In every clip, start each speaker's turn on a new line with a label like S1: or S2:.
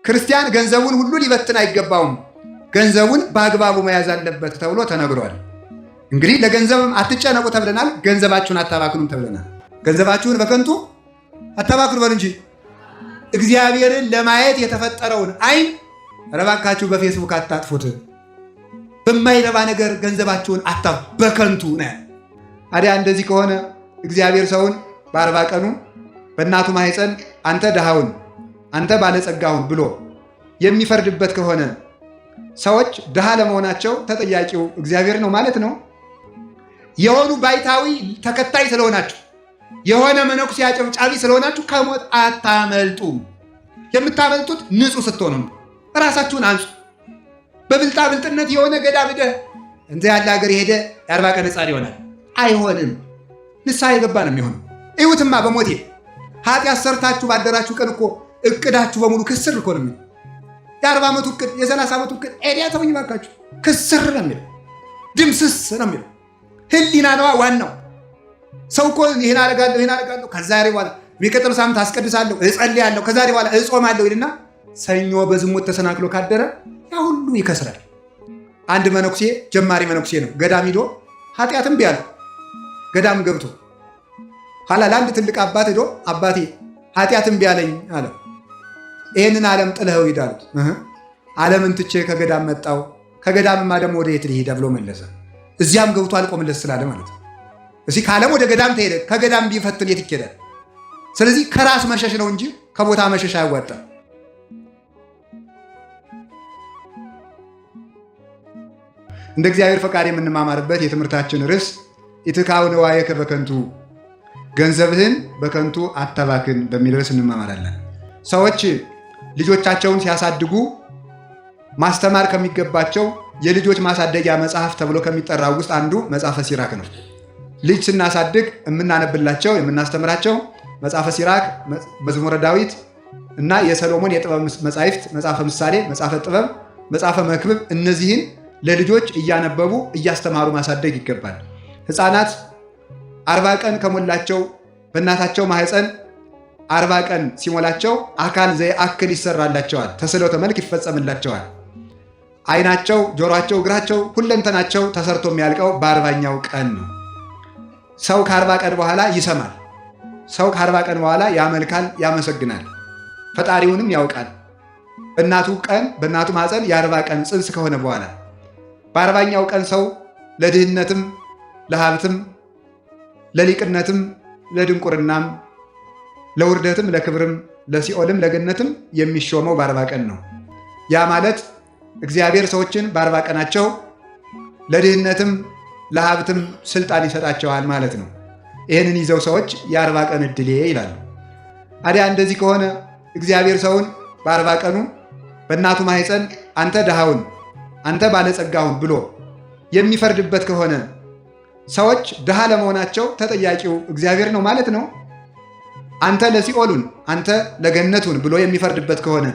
S1: ክርስቲያን ገንዘቡን ሁሉ ሊበትን አይገባውም፣ ገንዘቡን በአግባቡ መያዝ አለበት ተብሎ ተነግሯል። እንግዲህ ለገንዘብም አትጨነቁ ተብለናል። ገንዘባችሁን አታባክኑም ተብለናል። ገንዘባችሁን በከንቱ አታባክኑ በሉ እንጂ እግዚአብሔርን ለማየት የተፈጠረውን ዓይን እባካችሁ በፌስቡክ አታጥፉት። በማይረባ ነገር ገንዘባችሁን አታ በከንቱ ነው። ታዲያ እንደዚህ ከሆነ እግዚአብሔር ሰውን በ40 ቀኑ በእናቱ ማህፀን አንተ ድሃውን አንተ ባለጸጋውን ብሎ የሚፈርድበት ከሆነ ሰዎች ድሃ ለመሆናቸው ተጠያቂው እግዚአብሔር ነው ማለት ነው። የሆኑ ባይታዊ ተከታይ ስለሆናችሁ የሆነ መነኩሴ አጨብጫቢ ስለሆናችሁ ከሞት አታመልጡም። የምታመልጡት ንጹሕ ስትሆኑ ነው። እራሳችሁን አንጹ። በብልጣብልጥነት የሆነ ገዳም ሄደህ እንዚያ ያለ ሀገር የሄደ የ40 ቀን ሕፃን ይሆናል። አይሆንም። ንስሐ የገባ ነው የሚሆነው። እዩትማ በሞቴ ኃጢአት ሰርታችሁ ባደራችሁ ቀን እኮ እቅዳችሁ በሙሉ ክስር እኮ ነው የሚለው። የ40 ዓመቱ እቅድ የ30 ዓመቱ እቅድ ኤዲያ ተውኝ ባካችሁ፣ ክስር ነው የሚለው፣ ድምስስ ነው የሚለው። ህሊና ነዋ ዋናው። ሰው እኮ ይህን አደርጋለሁ ይህን አደርጋለሁ ከዛሬ በኋላ የሚቀጥለው ሳምንት አስቀድሳለሁ፣ እጸልያለሁ፣ ከዛሬ በኋላ እጾማለሁ ይልና ሰኞ በዝሙት ተሰናክሎ ካደረ ያ ሁሉ ይከስራል። አንድ መነኩሴ ጀማሪ መነኩሴ ነው። ገዳም ሂዶ ኃጢአትም ቢያለው ገዳም ገብቶ ኋላ ለአንድ ትልቅ አባት ሂዶ አባቴ ኃጢአትም ቢያለኝ አለ። ይህንን ዓለም ጥለኸው ሂድ አሉት። ዓለምን ትቼ ከገዳም መጣው፣ ከገዳምማ ደግሞ ወደ የት ልሂድ ብሎ መለሰ። እዚያም ገብቶ አልቆምለት ስላለ ማለት ነው። እዚህ ከዓለም ወደ ገዳም ተሄደ፣ ከገዳም ቢፈትን የት ይኬዳል? ስለዚህ ከራስ መሸሽ ነው እንጂ ከቦታ መሸሽ አያዋጣም። እንደ እግዚአብሔር ፈቃድ የምንማማርበት የትምህርታችን ርዕስ ኢትካው ንዋየከ በከንቱ፣ ገንዘብህን በከንቱ አታባክን በሚል ርዕስ እንማማራለን። ሰዎች ልጆቻቸውን ሲያሳድጉ ማስተማር ከሚገባቸው የልጆች ማሳደጊያ መጽሐፍ ተብሎ ከሚጠራው ውስጥ አንዱ መጽሐፈ ሲራክ ነው። ልጅ ስናሳድግ የምናነብላቸው የምናስተምራቸው መጽሐፈ ሲራክ፣ መዝሙረ ዳዊት እና የሰሎሞን የጥበብ መጻሕፍት፣ መጽሐፈ ምሳሌ፣ መጽሐፈ ጥበብ፣ መጽሐፈ መክብብ፣ እነዚህን ለልጆች እያነበቡ እያስተማሩ ማሳደግ ይገባል። ሕፃናት 40 ቀን ከሞላቸው በእናታቸው ማህፀን 40 ቀን ሲሞላቸው አካል ዘየአክል ይሰራላቸዋል። ተስዕሎተ መልክ ይፈጸምላቸዋል። ዓይናቸው፣ ጆሮአቸው፣ እግራቸው ሁለንተናቸው ተሰርቶ የሚያልቀው በ40ኛው ቀን ነው። ሰው ከ40 ቀን በኋላ ይሰማል። ሰው ከ40 ቀን በኋላ ያመልካል፣ ያመሰግናል፣ ፈጣሪውንም ያውቃል። በእናቱ ቀን በእናቱ ማህፀን የ40 ቀን ጽንስ ከሆነ በኋላ በ40ኛው ቀን ሰው ለድህነትም ለሀብትም ለሊቅነትም ለድንቁርናም ለውርደትም ለክብርም ለሲኦልም ለገነትም የሚሾመው በ40 ቀን ነው። ያ ማለት እግዚአብሔር ሰዎችን በ40 ቀናቸው ለድህነትም ለሀብትም ስልጣን ይሰጣቸዋል ማለት ነው። ይህንን ይዘው ሰዎች የ40 ቀን እድሌ ይላሉ። ታዲያ እንደዚህ ከሆነ እግዚአብሔር ሰውን በ40 ቀኑ በእናቱ ማህፀን አንተ ድሃውን አንተ ባለጸጋውን ብሎ የሚፈርድበት ከሆነ ሰዎች ድሃ ለመሆናቸው ተጠያቂው እግዚአብሔር ነው ማለት ነው። አንተ ለሲኦሉን አንተ ለገነቱን ብሎ የሚፈርድበት ከሆነ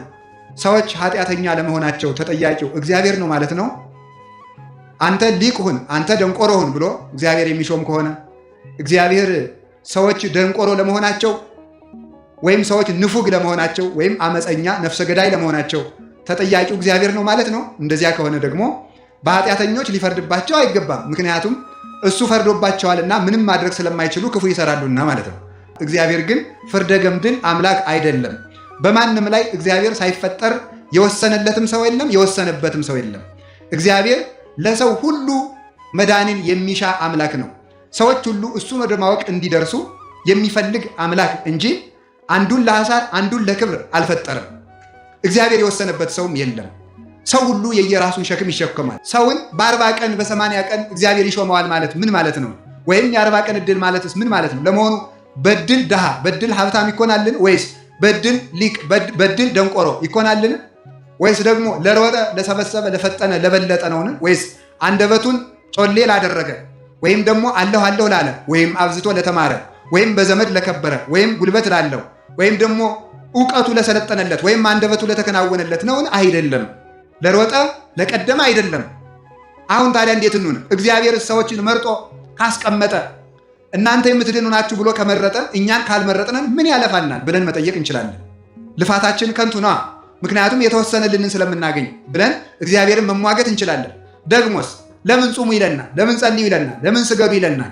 S1: ሰዎች ኃጢአተኛ ለመሆናቸው ተጠያቂው እግዚአብሔር ነው ማለት ነው። አንተ ሊቅ ሁን አንተ ደንቆሮ ሁን ብሎ እግዚአብሔር የሚሾም ከሆነ እግዚአብሔር ሰዎች ደንቆሮ ለመሆናቸው ወይም ሰዎች ንፉግ ለመሆናቸው ወይም አመፀኛ ነፍሰ ገዳይ ለመሆናቸው ተጠያቂው እግዚአብሔር ነው ማለት ነው። እንደዚያ ከሆነ ደግሞ በኃጢአተኞች ሊፈርድባቸው አይገባም። ምክንያቱም እሱ ፈርዶባቸዋልና ምንም ማድረግ ስለማይችሉ ክፉ ይሰራሉና ማለት ነው። እግዚአብሔር ግን ፍርደ ገምድል አምላክ አይደለም። በማንም ላይ እግዚአብሔር ሳይፈጠር የወሰነለትም ሰው የለም፣ የወሰነበትም ሰው የለም። እግዚአብሔር ለሰው ሁሉ መዳንን የሚሻ አምላክ ነው። ሰዎች ሁሉ እሱን ወደ ማወቅ እንዲደርሱ የሚፈልግ አምላክ እንጂ አንዱን ለሐሳር አንዱን ለክብር አልፈጠረም። እግዚአብሔር የወሰነበት ሰውም የለም። ሰው ሁሉ የየራሱን ሸክም ይሸከማል። ሰውን በ40 ቀን በ80 ቀን እግዚአብሔር ይሾመዋል ማለት ምን ማለት ነው? ወይም የ40 ቀን እድል ማለትስ ምን ማለት ነው? ለመሆኑ በድል ድሃ በድል ሀብታም ይኮናልን? ወይስ በድል ሊቅ በድል ደንቆሮ ይኮናልን? ወይስ ደግሞ ለሮጠ ለሰበሰበ ለፈጠነ ለበለጠ ነውን? ወይስ አንደበቱን ጮሌ ላደረገ ወይም ደግሞ አለሁ አለሁ ላለ ወይም አብዝቶ ለተማረ ወይም በዘመድ ለከበረ ወይም ጉልበት ላለው ወይም ደግሞ እውቀቱ ለሰለጠነለት ወይም አንደበቱ ለተከናወነለት ነውን? አይደለም። ለሮጠ ለቀደመ አይደለም። አሁን ታዲያ እንዴት እንሁን? እግዚአብሔር ሰዎችን መርጦ ካስቀመጠ እናንተ የምትድኑ ናችሁ ብሎ ከመረጠ እኛን ካልመረጥነን ምን ያለፋናል ብለን መጠየቅ እንችላለን። ልፋታችን ከንቱ ነዋ። ምክንያቱም የተወሰነልንን ስለምናገኝ ብለን እግዚአብሔርን መሟገት እንችላለን። ደግሞስ ለምን ጹሙ ይለናል? ለምን ጸልዩ ይለናል? ለምን ስገዱ ይለናል?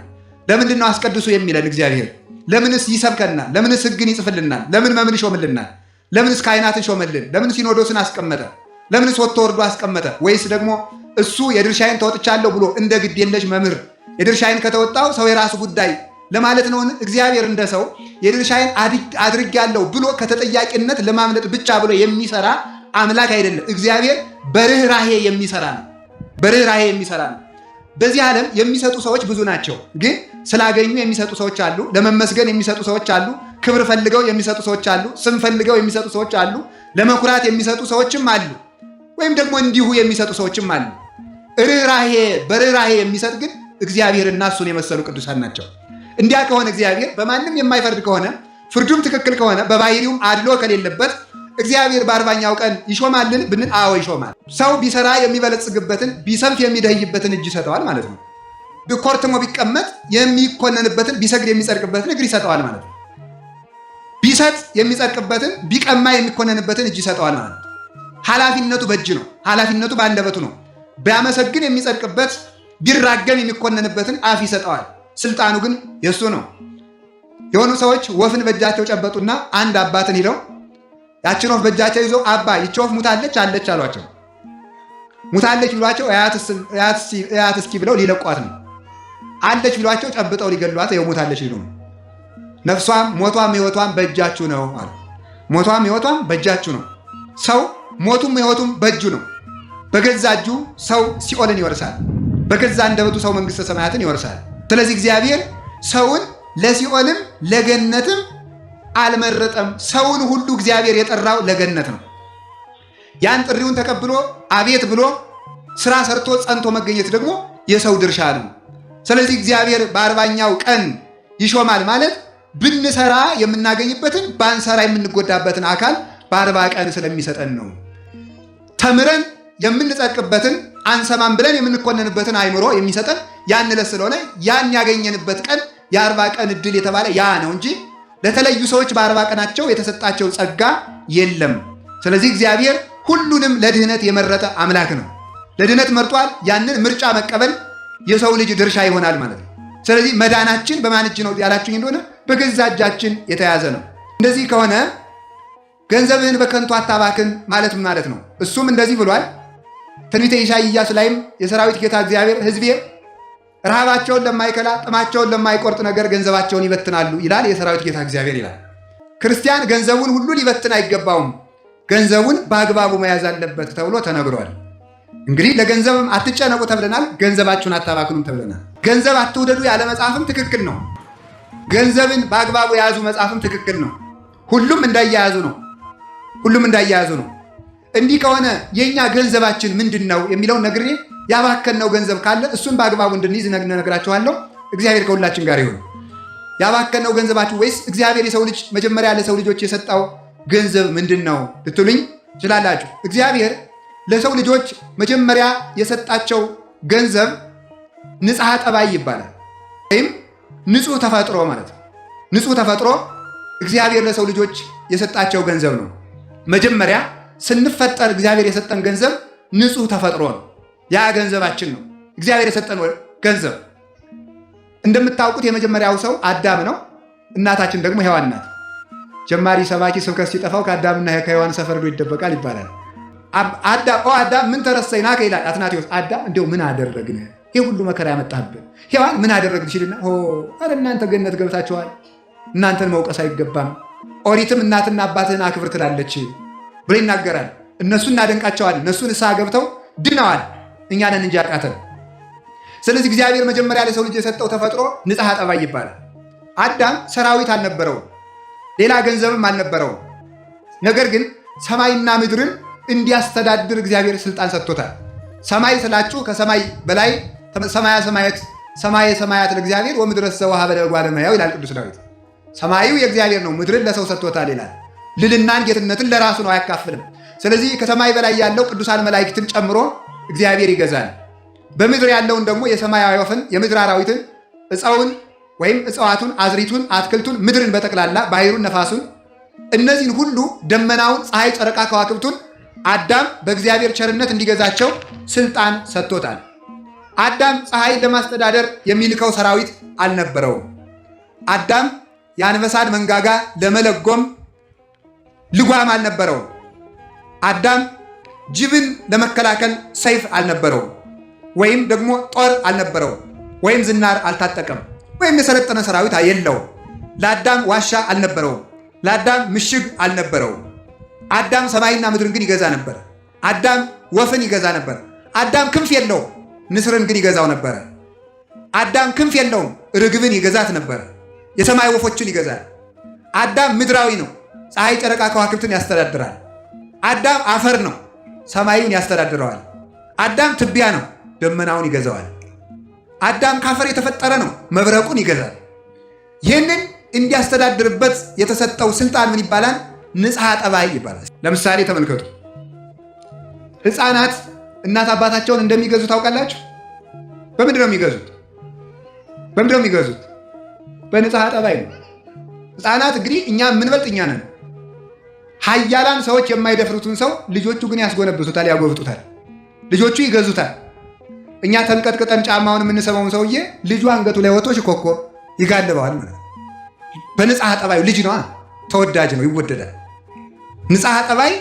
S1: ለምንድን ነው አስቀድሱ የሚለን እግዚአብሔር? ለምንስ ይሰብከናል? ለምንስ ሕግን ይጽፍልናል? ለምን መምን ይሾምልናል? ለምንስ ካህናትን ሾመልን? ለምን ሲኖዶስን አስቀመጠ? ለምንስ ወጥቶ ወርዶ አስቀመጠ? ወይስ ደግሞ እሱ የድርሻዬን ተወጥቻለሁ ብሎ እንደ ግድ የለሽ መምህር የድርሻዬን ከተወጣው ሰው የራሱ ጉዳይ ለማለት ነውን? እግዚአብሔር እንደ ሰው የድርሻዬን አድርጌያለሁ ብሎ ከተጠያቂነት ለማምለጥ ብቻ ብሎ የሚሰራ አምላክ አይደለም። እግዚአብሔር በርኅራሄ የሚሰራ ነው። በርኅራሄ የሚሰራ ነው። በዚህ ዓለም የሚሰጡ ሰዎች ብዙ ናቸው። ግን ስላገኙ የሚሰጡ ሰዎች አሉ። ለመመስገን የሚሰጡ ሰዎች አሉ። ክብር ፈልገው የሚሰጡ ሰዎች አሉ። ስም ፈልገው የሚሰጡ ሰዎች አሉ። ለመኩራት የሚሰጡ ሰዎችም አሉ። ወይም ደግሞ እንዲሁ የሚሰጡ ሰዎችም አሉ። ርኅራሄ በርኅራሄ የሚሰጥ ግን እግዚአብሔርና እሱን የመሰሉ ቅዱሳን ናቸው። እንዲያ ከሆነ እግዚአብሔር በማንም የማይፈርድ ከሆነ ፍርዱም ትክክል ከሆነ በባህሪውም አድሎ ከሌለበት እግዚአብሔር በ40ኛው ቀን ይሾማልን ብንል፣ አዎ ይሾማል። ሰው ቢሰራ የሚበለጽግበትን ቢሰንፍ የሚደህይበትን እጅ ይሰጠዋል ማለት ነው። ኮርትሞ ቢቀመጥ የሚኮነንበትን ቢሰግድ የሚጸድቅበትን እግር ይሰጠዋል ማለት ነው። ቢሰጥ የሚጸድቅበትን ቢቀማ የሚኮነንበትን እጅ ይሰጠዋል ማለት ነው። ኃላፊነቱ በእጅ ነው። ኃላፊነቱ በአንደበቱ ነው። ቢያመሰግን የሚጸድቅበት ቢራገም የሚኮነንበትን አፍ ይሰጠዋል። ስልጣኑ ግን የእሱ ነው። የሆኑ ሰዎች ወፍን በእጃቸው ጨበጡና አንድ አባትን ሂደው ያችን ወፍ በእጃቸው ይዘው አባ ይቺ ወፍ ሙታለች አለች አሏቸው። ሙታለች ቢሏቸው እያት እስኪ ብለው ሊለቋት ነው። አለች ቢሏቸው ጨብጠው ሊገሏት ይኸው ሙታለች ሊሉ ነው። ነፍሷም ሞቷም ሕይወቷም በእጃችሁ ነው አለ። ሞቷም ሕይወቷም በእጃችሁ ነው። ሰው ሞቱም ሕይወቱም በእጁ ነው። በገዛ እጁ ሰው ሲኦልን ይወርሳል። በገዛ አንደበቱ ሰው መንግሥተ ሰማያትን ይወርሳል። ስለዚህ እግዚአብሔር ሰውን ለሲኦልም ለገነትም አልመረጠም። ሰውን ሁሉ እግዚአብሔር የጠራው ለገነት ነው። ያን ጥሪውን ተቀብሎ አቤት ብሎ ስራ ሰርቶ ጸንቶ መገኘት ደግሞ የሰው ድርሻ ነው። ስለዚህ እግዚአብሔር በ40ኛው ቀን ይሾማል ማለት ብንሰራ የምናገኝበትን ባንሰራ የምንጎዳበትን አካል በ40 ቀን ስለሚሰጠን ነው። ተምረን የምንጸድቅበትን አንሰማም ብለን የምንኮነንበትን አይምሮ የሚሰጠን ያን ዕለት ስለሆነ ያን ያገኘንበት ቀን የ40 ቀን እድል የተባለ ያ ነው እንጂ ለተለዩ ሰዎች በ40 ቀናቸው የተሰጣቸው ጸጋ የለም። ስለዚህ እግዚአብሔር ሁሉንም ለድህነት የመረጠ አምላክ ነው። ለድህነት መርጧል። ያንን ምርጫ መቀበል የሰው ልጅ ድርሻ ይሆናል ማለት ነው። ስለዚህ መዳናችን በማን እጅ ነው ያላችሁኝ እንደሆነ በገዛ እጃችን የተያዘ ነው። እንደዚህ ከሆነ ገንዘብህን በከንቱ አታባክን ማለት ምን ማለት ነው? እሱም እንደዚህ ብሏል። ትንቢተ ኢሳይያስ ላይም የሰራዊት ጌታ እግዚአብሔር ሕዝቤ ረሃባቸውን ለማይከላ ጥማቸውን ለማይቆርጥ ነገር ገንዘባቸውን ይበትናሉ ይላል የሰራዊት ጌታ እግዚአብሔር ይላል። ክርስቲያን ገንዘቡን ሁሉ ሊበትን አይገባውም፣ ገንዘቡን በአግባቡ መያዝ አለበት ተብሎ ተነግሯል። እንግዲህ ለገንዘብም አትጨነቁ ተብለናል። ገንዘባችሁን አታባክኑም ተብለናል። ገንዘብ አትውደዱ ያለ መጽሐፍም ትክክል ነው። ገንዘብን በአግባቡ የያዙ መጽሐፍም ትክክል ነው። ሁሉም እንዳያያዙ ነው። ሁሉም እንዳያያዙ ነው። እንዲህ ከሆነ የእኛ ገንዘባችን ምንድን ነው የሚለውን ነግሬ ያባከነው ገንዘብ ካለ እሱን በአግባቡ እንድንይዝ እነግራችኋለሁ። እግዚአብሔር ከሁላችን ጋር ይሁን። ያባከነው ገንዘባችሁ ወይስ እግዚአብሔር የሰው ልጅ መጀመሪያ ለሰው ልጆች የሰጠው ገንዘብ ምንድን ነው ልትሉኝ ትችላላችሁ። እግዚአብሔር ለሰው ልጆች መጀመሪያ የሰጣቸው ገንዘብ ንጽሐ ጠባይ ይባላል፣ ወይም ንጹህ ተፈጥሮ ማለት ነው። ንጹህ ተፈጥሮ እግዚአብሔር ለሰው ልጆች የሰጣቸው ገንዘብ ነው። መጀመሪያ ስንፈጠር እግዚአብሔር የሰጠን ገንዘብ ንጹህ ተፈጥሮ ነው። ያ ገንዘባችን ነው። እግዚአብሔር የሰጠን ገንዘብ እንደምታውቁት የመጀመሪያው ሰው አዳም ነው። እናታችን ደግሞ ሔዋን ናት። ጀማሪ ሰባኪ ስብከት ሲጠፋው ከአዳምና ከሔዋን ሰፈር ሄዶ ይደበቃል ይባላል። አዳም ምን ተረሰይናከ ይላል አትናቴዎስ። አዳም እንዲያው ምን አደረግን? ይህ ሁሉ መከራ ያመጣብን። ሔዋን ምን አደረግን ሲልና፣ ኧረ እናንተ ገነት ገብታችኋል፣ እናንተን መውቀስ አይገባም። ኦሪትም እናትና አባትህን አክብር ትላለች ብሎ ይናገራል። እነሱ እናደንቃቸዋለን። እነሱ ንስሐ ገብተው ድነዋል። እኛ ነን እንጂ ያቃተን። ስለዚህ እግዚአብሔር መጀመሪያ ለሰው ልጅ የሰጠው ተፈጥሮ ንጽሐ ጠባይ ይባላል። አዳም ሰራዊት አልነበረውም፣ ሌላ ገንዘብም አልነበረውም። ነገር ግን ሰማይና ምድርን እንዲያስተዳድር እግዚአብሔር ስልጣን ሰጥቶታል። ሰማይ ስላችሁ ከሰማይ በላይ ሰማያ ሰማያት ሰማየ ሰማያት ለእግዚአብሔር ወምድረሰ ወሀበ ለእጓለ እመሕያው ይላል ቅዱስ ዳዊት። ሰማዩ የእግዚአብሔር ነው፣ ምድርን ለሰው ሰጥቶታል ይላል። ልልናን ጌትነትን ለራሱ ነው፣ አያካፍልም። ስለዚህ ከሰማይ በላይ ያለው ቅዱሳን መላእክትን ጨምሮ እግዚአብሔር ይገዛል። በምድር ያለውን ደግሞ የሰማይ አዕዋፍን፣ የምድር አራዊትን፣ እፀውን ወይም እጽዋቱን፣ አዝሪቱን፣ አትክልቱን፣ ምድርን በጠቅላላ ባህሩን፣ ነፋሱን፣ እነዚህን ሁሉ ደመናውን፣ ፀሐይ፣ ጨረቃ፣ ከዋክብቱን አዳም በእግዚአብሔር ቸርነት እንዲገዛቸው ስልጣን ሰጥቶታል። አዳም ፀሐይን ለማስተዳደር የሚልከው ሰራዊት አልነበረውም። አዳም የአንበሳን መንጋጋ ለመለጎም ልጓም አልነበረውም። አዳም ጅብን ለመከላከል ሰይፍ አልነበረውም፣ ወይም ደግሞ ጦር አልነበረውም፣ ወይም ዝናር አልታጠቀም፣ ወይም የሰለጠነ ሰራዊት የለውም። ለአዳም ዋሻ አልነበረውም። ለአዳም ምሽግ አልነበረውም። አዳም ሰማይና ምድርን ግን ይገዛ ነበር። አዳም ወፍን ይገዛ ነበር። አዳም ክንፍ የለውም፣ ንስርን ግን ይገዛው ነበረ። አዳም ክንፍ የለውም፣ ርግብን ይገዛት ነበረ። የሰማይ ወፎችን ይገዛል። አዳም ምድራዊ ነው፣ ፀሐይ፣ ጨረቃ፣ ከዋክብትን ያስተዳድራል። አዳም አፈር ነው፣ ሰማዩን ያስተዳድረዋል። አዳም ትቢያ ነው፣ ደመናውን ይገዛዋል። አዳም ካፈር የተፈጠረ ነው፣ መብረቁን ይገዛል። ይህንን እንዲያስተዳድርበት የተሰጠው ስልጣን ምን ይባላል? ንጽሐ ጠባይ ይባላል። ለምሳሌ ተመልከቱ። ሕፃናት እናት አባታቸውን እንደሚገዙ ታውቃላችሁ? በምንድን ነው የሚገዙት? በምንድን ነው የሚገዙት? በንጽሐ ጠባይ ነው። ሕፃናት እንግዲህ እኛ የምንበልጥ እኛ ነን። ኃያላን ሰዎች የማይደፍሩትን ሰው ልጆቹ ግን ያስጎነብሱታል፣ ያጎብጡታል። ልጆቹ ይገዙታል። እኛ ተንቀጥቅጠን ጫማውን የምንሰማውን ሰውዬ ልጁ አንገቱ ላይ ወጥቶ ሽኮኮ ይጋልበዋል ማለት ነው። በንጽሐ ጠባዩ ልጅ ነዋ፣ ተወዳጅ ነው፣ ይወደዳል። ንጽሐ ጠባይ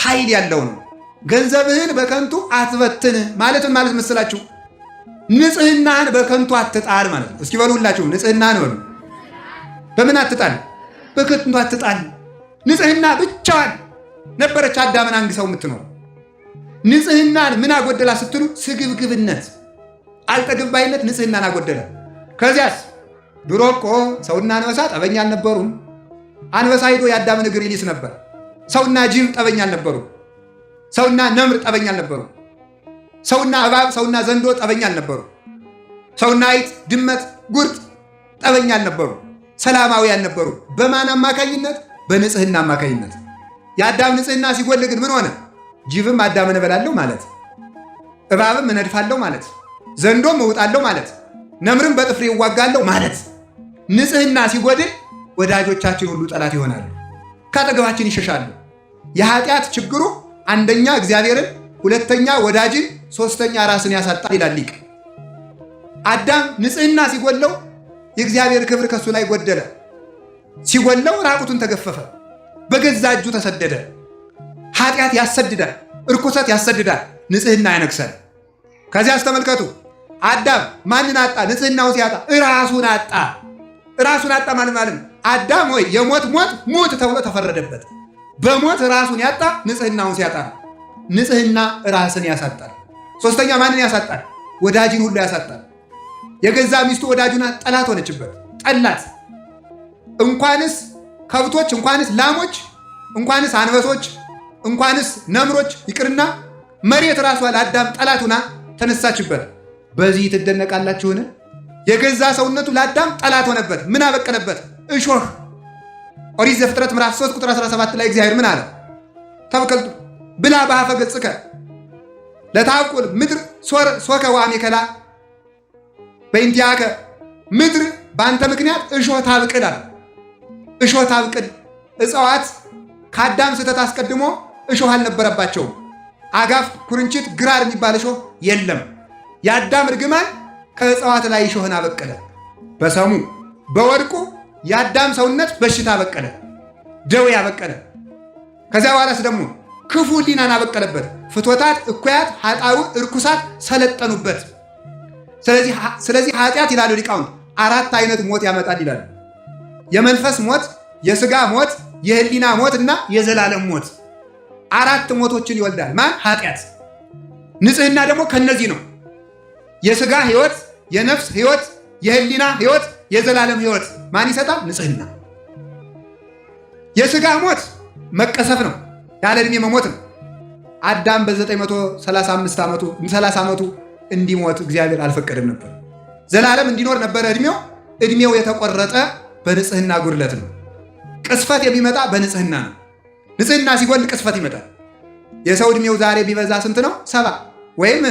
S1: ኃይል ያለው ነው። ገንዘብህን በከንቱ አትበትን ማለትን ማለት መስላችሁ ንጽህናህን በከንቱ አትጣል ማለት ነው። እስኪ በሉ ሁላችሁም ንጽህናህን በሉ። በምን አትጣል? በከንቱ አትጣል። ንጽህና ብቻዋን ነበረች አዳምን አንግሰው የምትኖር። ንጽህናን ምን አጎደላ ስትሉ ስግብግብነት፣ አልጠግባይነት ንጽህናን አጎደለ። ከዚያስ ድሮ እኮ ሰውና አንበሳ ጠበኛ አልነበሩም። አንበሳ ሂዶ የአዳምን እግር ይልስ ነበር። ሰውና ጅብ ጠበኛ አልነበሩም። ሰውና ነምር ጠበኛ አልነበሩም። ሰውና እባብ፣ ሰውና ዘንዶ ጠበኛ አልነበሩ። ሰውና አይጥ፣ ድመት፣ ጉርጥ ጠበኛ አልነበሩ። ሰላማዊ አልነበሩ። በማን አማካኝነት? በንጽህና አማካኝነት። የአዳም ንጽህና ሲጎል ግን ምን ሆነ? ጅብም አዳምን እበላለሁ ማለት፣ እባብም እነድፋለሁ ማለት፣ ዘንዶም እውጣለሁ ማለት፣ ነምርም በጥፍሬ እዋጋለሁ ማለት። ንጽህና ሲጎድል ወዳጆቻችን ሁሉ ጠላት ይሆናሉ፣ ከአጠገባችን ይሸሻሉ። የኃጢአት ችግሩ አንደኛ እግዚአብሔርን፣ ሁለተኛ ወዳጅን፣ ሶስተኛ ራስን ያሳጣል ይላል ሊቅ። አዳም ንጽህና ሲጎለው የእግዚአብሔር ክብር ከሱ ላይ ጎደለ። ሲጎለው ራቁቱን ተገፈፈ፣ በገዛ እጁ ተሰደደ። ኃጢአት ያሰድዳል፣ እርኩሰት ያሰድዳል፣ ንጽህና ያነግሳል። ከዚያስ ተመልከቱ አዳም ማንን አጣ? ንጽህናውን ሲያጣ ራሱን አጣ። ራሱን አጣ ማለት ማለት አዳም ወይ የሞት ሞት ሙት ተብሎ ተፈረደበት። በሞት ራሱን ያጣ ንጽህናውን ሲያጣ ነው። ንጽህና ራስን ያሳጣል። ሶስተኛ ማንን ያሳጣል? ወዳጅን ሁሉ ያሳጣል። የገዛ ሚስቱ ወዳጁና ጠላት ሆነችበት፣ ጠላት። እንኳንስ ከብቶች፣ እንኳንስ ላሞች፣ እንኳንስ አንበሶች፣ እንኳንስ ነምሮች ይቅርና መሬት ራሷ ለአዳም ጠላት ሆና ተነሳችበት። በዚህ ትደነቃላችሁን? የገዛ ሰውነቱ ለአዳም ጠላት ሆነበት። ምን አበቀለበት? እሾህ። ኦሪት ዘፍጥረት ምዕራፍ 3 ቁጥር 17 ላይ እግዚአብሔር ምን አለ? ተበከልቱ ብላ በአፈ ገጽከ ለታቁል ምድር ሶከ ወአሜከላ በእንቲአከ ምድር በአንተ ምክንያት እሾህ ታብቅል አለ። እሾህ ታብቅል። እጽዋት ከአዳም ስህተት አስቀድሞ እሾህ አልነበረባቸውም። አጋፍ፣ ኩርንችት፣ ግራር የሚባል እሾህ የለም። የአዳም እርግማን ከእጽዋት ላይ እሾህን አበቀለ። በሰሙ በወርቁ የአዳም ሰውነት በሽታ አበቀለ፣ ደዌ አበቀለ። ከዚያ በኋላስ ደግሞ ክፉ ሕሊናን አበቀለበት። ፍትወታት፣ እኩያት፣ ኃጣው፣ እርኩሳት ሰለጠኑበት። ስለዚህ ኃጢአት ይላሉ ሊቃውንት አራት አይነት ሞት ያመጣል ይላሉ። የመንፈስ ሞት፣ የስጋ ሞት፣ የህሊና ሞት እና የዘላለም ሞት። አራት ሞቶችን ይወልዳል ማን? ኃጢአት። ንጽህና ደግሞ ከነዚህ ነው። የስጋ ህይወት፣ የነፍስ ህይወት፣ የህሊና ህይወት፣ የዘላለም ህይወት ማን ይሰጣል? ንጽህና። የስጋ ሞት መቀሰፍ ነው፣ ያለ ዕድሜ መሞት ነው። አዳም በ935 ዓመቱ 30 ዓመቱ እንዲሞት እግዚአብሔር አልፈቀደም ነበር። ዘላለም እንዲኖር ነበረ እድሜው። እድሜው የተቆረጠ በንጽህና ጉድለት ነው። ቅስፈት የሚመጣ በንጽህና ነው። ንጽህና ሲጎል ቅስፈት ይመጣል። የሰው እድሜው ዛሬ ቢበዛ ስንት ነው? 70 ወይም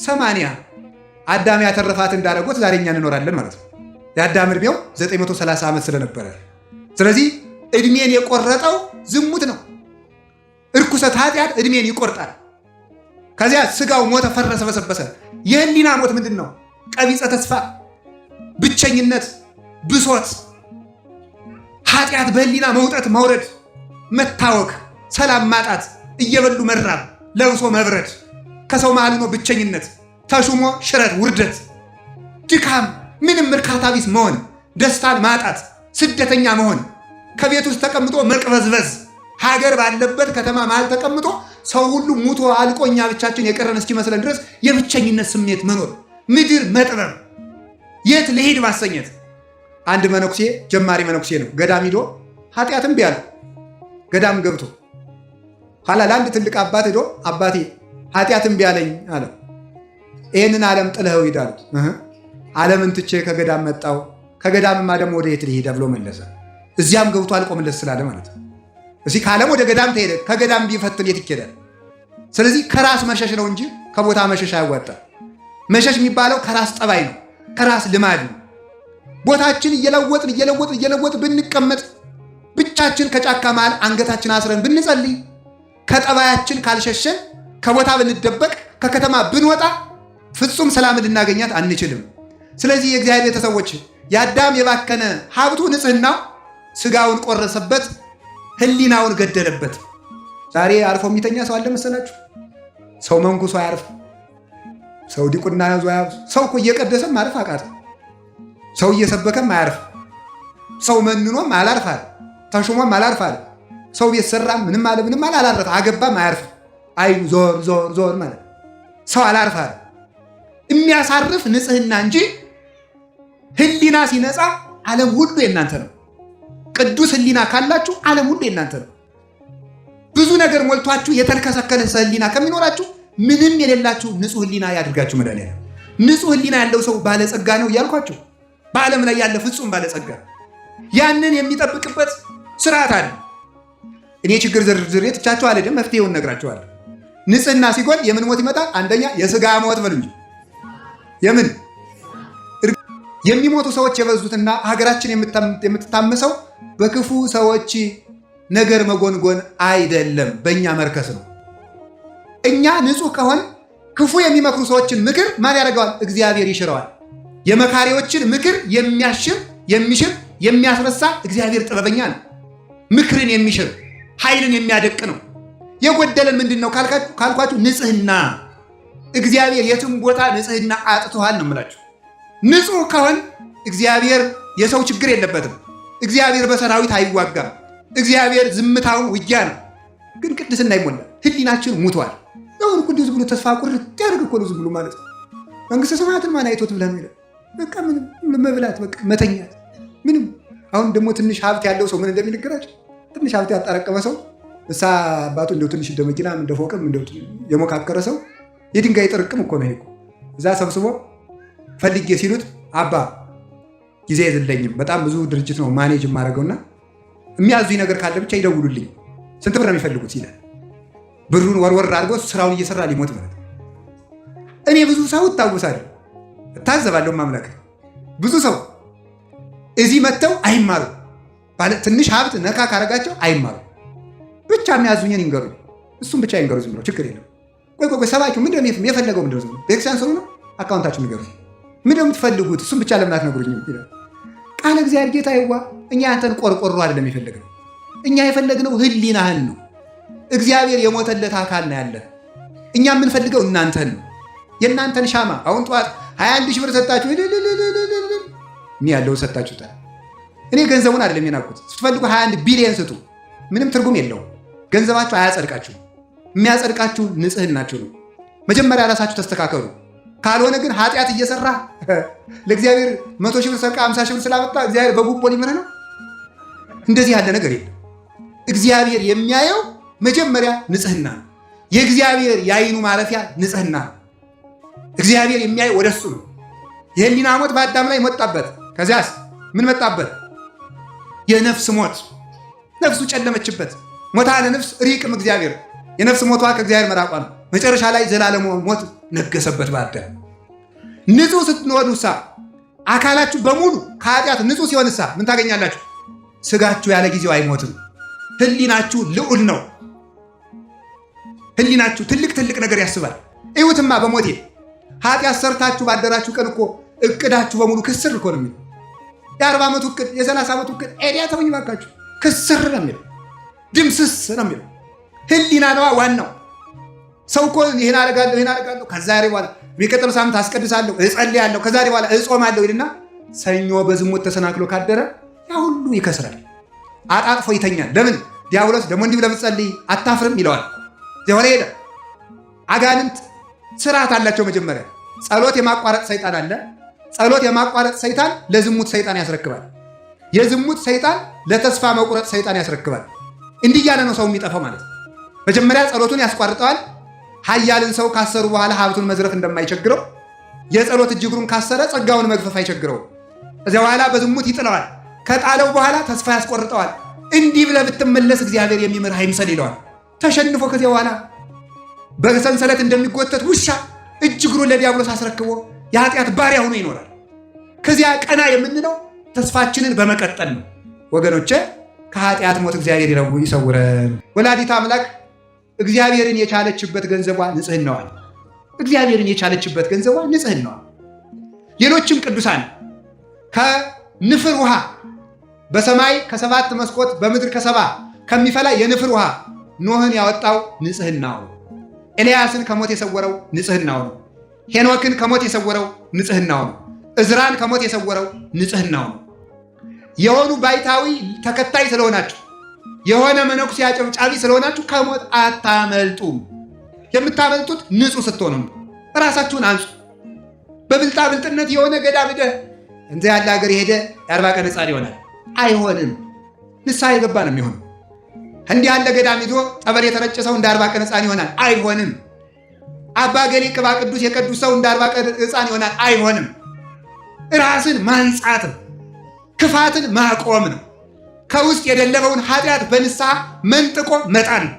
S1: 80። አዳም ያተረፋት እንዳደረጉት ዛሬ እኛ እንኖራለን ማለት ነው። የአዳም እድሜው 930 ዓመት ስለነበረ፣ ስለዚህ እድሜን የቆረጠው ዝሙት ነው። እርኩሰት ኃጢአት እድሜን ይቆርጣል። ከዚያ ስጋው ሞተ፣ ፈረሰ፣ በሰበሰ። የህሊና ሞት ምንድን ነው? ቀቢፀ ተስፋ፣ ብቸኝነት፣ ብሶት፣ ኃጢአት በህሊና መውጠት መውረድ፣ መታወክ፣ ሰላም ማጣት፣ እየበሉ መራብ፣ ለብሶ መብረድ፣ ከሰው መሃል ሆኖ ብቸኝነት፣ ተሹሞ ሽረት፣ ውርደት፣ ድካም፣ ምንም እርካታ ቢስ መሆን፣ ደስታን ማጣት፣ ስደተኛ መሆን፣ ከቤት ውስጥ ተቀምጦ መቅበዝበዝ፣ ሀገር ባለበት ከተማ መሃል ተቀምጦ ሰው ሁሉ ሙቶ አልቆ እኛ ብቻችን የቀረን እስኪመስለን ድረስ የብቸኝነት ስሜት መኖር፣ ምድር መጥበብ፣ የት ልሄድ ማሰኘት። አንድ መነኩሴ ጀማሪ መነኩሴ ነው። ገዳም ሂዶ ኃጢአትም ቢያለ ገዳም ገብቶ ኋላ ለአንድ ትልቅ አባት ሂዶ አባቴ ኃጢአትም ቢያለኝ አለ። ይህንን ዓለም ጥለኸው ሂድ አሉት። ዓለምን ትቼ ከገዳም መጣው፣ ከገዳምማ ደግሞ ወደ የት ልሂድ ብሎ መለሰ። እዚያም ገብቶ አልቆምለት ስላለ ማለት ነው። እዚህ ከዓለም ወደ ገዳም ተሄደ፣ ከገዳም ቢፈትን የት ይኬዳል? ስለዚህ ከራስ መሸሽ ነው እንጂ ከቦታ መሸሽ አያዋጣም። መሸሽ የሚባለው ከራስ ጠባይ ነው፣ ከራስ ልማድ ነው። ቦታችን እየለወጥን እየለወጥን እየለወጥን ብንቀመጥ ብቻችን ከጫካ መሃል አንገታችን አስረን ብንጸልይ ከጠባያችን ካልሸሸን ከቦታ ብንደበቅ ከከተማ ብንወጣ ፍጹም ሰላም ልናገኛት አንችልም። ስለዚህ የእግዚአብሔር ቤተሰቦች የአዳም የባከነ ሀብቱ ንጽህናው ስጋውን ቆረሰበት፣ ህሊናውን ገደለበት። ዛሬ አርፎ የሚተኛ ሰው አለ መሰላችሁ? ሰው መንኩሶ አያርፍ፣ ሰው ዲቁና ያዞ አያርፍ። ሰው እኮ እየቀደሰም ማረፍ አቃተ። ሰው እየሰበከም አያርፍ። ሰው መንኖም አላርፍ አለ፣ ተሹሞም አላርፍ አለ። ሰው ቤት ሰራም ምንም አለ ምንም አለ አላረፈ፣ አገባም አያርፍ። አይ ዞር ዞር ዞር ማለት ሰው አላርፍ አለ። የሚያሳርፍ ንጽህና እንጂ ህሊና ሲነጻ ዓለም ሁሉ የእናንተ ነው። ቅዱስ ህሊና ካላችሁ ዓለም ሁሉ የእናንተ ነው። ብዙ ነገር ሞልቷችሁ የተልከሰከለ ህሊና ከሚኖራችሁ ምንም የሌላችሁ ንጹህ ህሊና ያድርጋችሁ መድኃኒዓለም። ንጹህ ህሊና ያለው ሰው ባለጸጋ ነው እያልኳችሁ፣ በዓለም ላይ ያለ ፍጹም ባለጸጋ ያንን የሚጠብቅበት ስርዓት አለ። እኔ ችግር ዝርዝሬ ትቻችሁ አልሄድም፣ መፍትሄውን እነግራችኋለሁ። ንጽህና ሲጎል የምን ሞት ይመጣል? አንደኛ የስጋ ሞት በሉ እንጂ የምን የሚሞቱ ሰዎች የበዙትና ሀገራችን የምትታመሰው በክፉ ሰዎች ነገር መጎንጎን አይደለም፣ በእኛ መርከስ ነው። እኛ ንጹህ ከሆን ክፉ የሚመክሩ ሰዎችን ምክር ማን ያደርገዋል? እግዚአብሔር ይሽረዋል። የመካሪዎችን ምክር የሚያሽር የሚሽር የሚያስረሳ እግዚአብሔር ጥበበኛ ነው። ምክርን የሚሽር ኃይልን የሚያደቅ ነው። የጎደለን ምንድን ነው ካልኳችሁ፣ ንጽህና። እግዚአብሔር የትም ቦታ ንጽህና አጥቶሃል ነው የምላችሁ። ንጹህ ከሆን እግዚአብሔር የሰው ችግር የለበትም። እግዚአብሔር በሰራዊት አይዋጋም። እግዚአብሔር ዝምታውን ውጊያ ነው። ግን ቅድስና ይሞላል። ህሊናችን ሙቷል። አሁን እኮ እንዲሁ ዝም ብሎ ተስፋ ቁርጥ ያደርግ እኮ ነው ዝም ብሎ ማለት ነው። መንግስተ ሰማያትን ማን አይቶት ብለህ ነው ይላል። በቃ ምንም መብላት፣ በቃ መተኛት፣ ምንም። አሁን ደግሞ ትንሽ ሀብት ያለው ሰው ምን እንደሚነግራቸው ትንሽ ሀብት ያጠረቀመ ሰው እሳ አባቱ እንደው ትንሽ እንደ መኪናም እንደ ፎቅም እንደው የሞካከረ ሰው የድንጋይ ጥርቅም እኮ ነው ይሄ እኮ። እዛ ሰብስቦ ፈልጌ ሲሉት አባ ጊዜ የለኝም በጣም ብዙ ድርጅት ነው manage የማደርገውና የሚያዙኝ ነገር ካለ ብቻ ይደውሉልኝ። ስንት ብር ነው የሚፈልጉት ይላል። ብሩን ወርወር አድርጎ ስራውን እየሰራ ሊሞት ማለት ነው። እኔ ብዙ ሰው እታወሳለሁ፣ እታዘባለሁ። ማምላክ ብዙ ሰው እዚህ መጥተው አይማሩ፣ ትንሽ ሀብት ነካ ካረጋቸው አይማሩ። ብቻ የሚያዙኝን ይንገሩኝ፣ እሱም ብቻ ይንገሩ፣ ዝም ብለው ችግር የለም። ቆይ ቆይ ቆይ ሰባኪው ምንድን ነው የፈለገው? ምንድን ነው ዝም ብሎ ቤተክርስቲያን ስሩ ነው አካውንታችሁ ንገሩኝ፣ ምንድን ነው የምትፈልጉት? እሱም ብቻ ለምን አትነግሩኝም ይላል። ቃለ እግዚአብሔር ጌታ ይዋ እኛ ያንተን ቆርቆሮ አይደለም የፈለግነው። እኛ የፈለግነው ህሊናህን ነው። እግዚአብሔር የሞተለት አካል ነው ያለ። እኛ የምንፈልገው እናንተን ነው፣ የእናንተን ሻማ። አሁን ጠዋት 21 ሺህ ብር ሰጣችሁ እኔ ያለውን ሰጣችሁታል። እኔ ገንዘቡን አይደለም የናኩት። ስትፈልጉ 21 ቢሊየን ስጡ፣ ምንም ትርጉም የለውም። ገንዘባችሁ አያጸድቃችሁም። የሚያጸድቃችሁ ንጽህናችሁ ነው። መጀመሪያ ራሳችሁ ተስተካከሉ። ካልሆነ ግን ኃጢአት እየሰራ ለእግዚአብሔር 100 ሺህ ብር ሰርቃ 50 ሺህ ብር ስላመጣ እግዚአብሔር በጉቦ ሊምርህ ነው? እንደዚህ ያለ ነገር የለም። እግዚአብሔር የሚያየው መጀመሪያ ንጽህና ነው። የእግዚአብሔር የአይኑ ማረፊያ ንጽህና ነው። እግዚአብሔር የሚያየው ወደ እሱ ነው። የህሊና ሞት በአዳም ላይ መጣበት። ከዚያስ ምን መጣበት? የነፍስ ሞት። ነፍሱ ጨለመችበት። ሞታ ለነፍስ ሪቅም እግዚአብሔር፣ የነፍስ ሞቷ ከእግዚአብሔር መራቋ ነው። መጨረሻ ላይ ዘላለሙ ሞት ነገሰበት በአዳም። ንጹህ ስትሆኑሳ አካላችሁ በሙሉ ከኃጢአት ንጹህ ሲሆንሳ ምን ታገኛላችሁ? ስጋችሁ ያለ ጊዜው አይሞትም። ህሊናችሁ ልዑል ነው። ህሊናችሁ ትልቅ ትልቅ ነገር ያስባል። እዩትማ በሞቴ ኃጢአት ሰርታችሁ ባደራችሁ ቀን እኮ እቅዳችሁ በሙሉ ክስር እኮ ነው የሚለው። የ40 ዓመቱ እቅድ የ30 ዓመቱ እቅድ ኤዲያ ተውኝ ባካችሁ፣ ክስር ነው የሚለው፣ ድምስስ ነው የሚለው። ህሊና ነዋ ዋናው። ሰው እኮ ይህን አደርጋለሁ ይህን አደርጋለሁ ከዛሬ በኋላ የሚቀጥለው ሳምንት አስቀድሳለሁ፣ እጸልያለሁ፣ ከዛሬ በኋላ እጾማለሁ ይልና ሰኞ በዝሙት ተሰናክሎ ካደረ ያ ሁሉ ይከስራል። አጣጥፎ ይተኛል። ለምን? ዲያብሎስ ደግሞ እንዲህ ብለህ ብትጸልይ አታፍርም ይለዋል። ሆነ ሄደ። አጋንንት ስርዓት አላቸው። መጀመሪያ ጸሎት የማቋረጥ ሰይጣን አለ። ጸሎት የማቋረጥ ሰይጣን ለዝሙት ሰይጣን ያስረክባል። የዝሙት ሰይጣን ለተስፋ መቁረጥ ሰይጣን ያስረክባል። እንዲህ እያለ ነው ሰው የሚጠፋው ማለት ነው። መጀመሪያ ጸሎቱን ያስቋርጠዋል። ኃያልን ሰው ካሰሩ በኋላ ሀብቱን መዝረፍ እንደማይቸግረው የጸሎት እጅ እግሩን ካሰረ ጸጋውን መግፈፍ አይቸግረውም። እዚያ በኋላ በዝሙት ይጥለዋል። ከጣለው በኋላ ተስፋ ያስቆርጠዋል። እንዲህ ብለህ ብትመለስ እግዚአብሔር የሚምርህ አይምሰል ይለዋል። ተሸንፎ ከዚያ በኋላ በሰንሰለት እንደሚጎተት ውሻ እጅ እግሩን ለዲያብሎስ አስረክቦ የኃጢአት ባሪያ ሆኖ ይኖራል። ከዚያ ቀና የምንለው ተስፋችንን በመቀጠል ነው። ወገኖቼ ከኃጢአት ሞት እግዚአብሔር ይሰውረን። ወላዲተ አምላክ እግዚአብሔርን የቻለችበት ገንዘቧ ንጽህናዋ። እግዚአብሔርን የቻለችበት ገንዘቧ ንጽህናዋ። ሌሎችም ቅዱሳን ከንፍር ውሃ በሰማይ ከሰባት መስኮት በምድር ከሰባ ከሚፈላ የንፍር ውሃ ኖህን ያወጣው ንጽህናው ነው። ኤልያስን ከሞት የሰወረው ንጽህናው ነው። ሄኖክን ከሞት የሰወረው ንጽህናው ነው። እዝራን ከሞት የሰወረው ንጽህናው ነው። የሆኑ ባይታዊ ተከታይ ስለሆናችሁ የሆነ መነኩሴ አጨብጫቢ ስለሆናችሁ ከሞት አታመልጡም። የምታመልጡት ንጹህ ስትሆኑ ነው። ራሳችሁን አንጹ። በብልጣብልጥነት የሆነ ገዳም ሄደህ እንዚያ ያለ ሀገር የሄደ የ40 ቀን ሕፃን ይሆናል። አይሆንም። ንስሐ የገባ ነው የሚሆነው። እንዲህ ያለ ገዳም ይዞ ጠበል የተረጨ ሰው እንደ 40 ቀን ሕፃን ይሆናል። አይሆንም። አባ ገሌ ቅባ ቅዱስ የቀዱስ ሰው እንደ 40 ቀን ሕፃን ይሆናል። አይሆንም። ራስን ማንጻት ነው። ክፋትን ማቆም ነው። ከውስጥ የደለበውን ኃጢአት በንስሐ መንጥቆ መጣል ነው።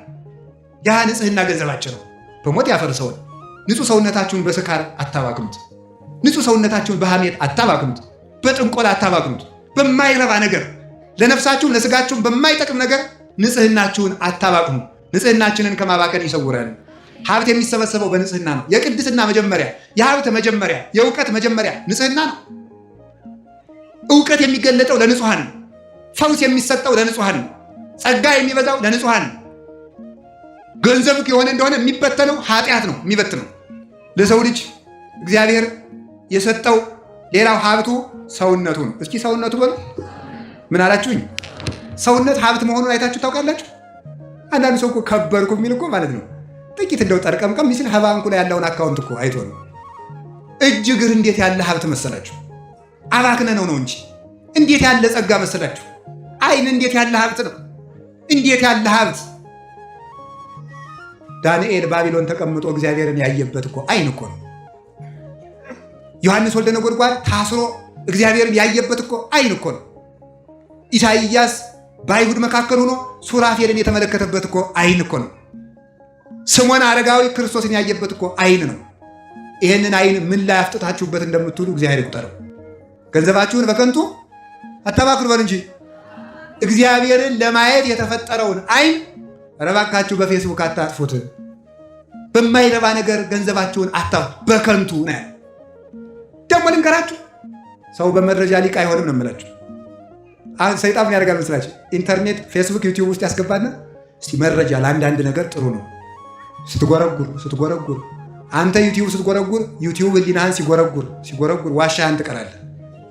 S1: ያ ንጽህና ገንዘባችን ነው። በሞት ያፈርሰውን። ንጹህ ሰውነታችሁን በስካር አታባክኑት። ንጹህ ሰውነታችሁን በሐሜት አታባክኑት። በጥንቆላ አታባክኑት። በማይረባ ነገር ለነፍሳችሁም ለስጋችሁም በማይጠቅም ነገር ንጽህናችሁን አታባክኑ። ንጽህናችንን ከማባከን ይሰውረን። ሀብት የሚሰበሰበው በንጽህና ነው። የቅድስና መጀመሪያ፣ የሀብት መጀመሪያ፣ የእውቀት መጀመሪያ ንጽህና ነው። እውቀት የሚገለጠው ለንጹሐን ነው። ፈውስ የሚሰጠው ለንጹሐን ነው። ጸጋ የሚበዛው ለንጹሐን ነው። ገንዘብ የሆነ እንደሆነ የሚበተነው ኃጢአት ነው የሚበትነው። ለሰው ልጅ እግዚአብሔር የሰጠው ሌላው ሀብቱ ሰውነቱ ነው። እስኪ ሰውነቱ በሉ። ምን አላችሁኝ? ሰውነት ሀብት መሆኑን አይታችሁ ታውቃላችሁ? አንዳንዱ ሰው እኮ ከበርኩ የሚል እኮ ማለት ነው ጥቂት እንደው ጠርቀምቀም ሲል ከባንኩ ላይ ያለውን account እኮ አይቶ ነው። እጅ እግር እንዴት ያለ ሀብት መሰላችሁ! አባክነ ነው ነው እንጂ እንዴት ያለ ጸጋ መሰላችሁ! ዓይን እንዴት ያለ ሀብት ነው! እንዴት ያለ ሀብት! ዳንኤል ባቢሎን ተቀምጦ እግዚአብሔርን ያየበት እኮ ዓይን እኮ ነው። ዮሐንስ ወልደ ነጎድጓድ ታስሮ እግዚአብሔርን ያየበት እኮ ዓይን እኮ ነው። ኢሳይያስ በአይሁድ መካከል ሆኖ ሱራፌልን የተመለከተበት እኮ ዓይን እኮ ነው። ስምዖን አረጋዊ ክርስቶስን ያየበት እኮ ዓይን ነው። ይህንን ዓይን ምን ላይ አፍጥታችሁበት እንደምትውሉ እግዚአብሔር ይቁጠረው። ገንዘባችሁን በከንቱ አታባክኑ በሉ እንጂ እግዚአብሔርን ለማየት የተፈጠረውን ዓይን እባካችሁ በፌስቡክ አታጥፉት። በማይረባ ነገር ገንዘባችሁን አታ በከንቱ ነው። ደግሞ ልንገራችሁ፣ ሰው በመረጃ ሊቅ አይሆንም ነው የምላችሁ። ሰይጣን ምን ያደርጋል መስላችሁ? ኢንተርኔት፣ ፌስቡክ፣ ዩቲዩብ ውስጥ ያስገባና እስቲ መረጃ ለአንዳንድ ነገር ጥሩ ነው። ስትጎረጉር ስትጎረጉር አንተ ዩቲዩብ ስትጎረጉር ዩቲዩብ ህሊናህን ሲጎረጉር ሲጎረጉር ዋሻህን ትቀራለህ።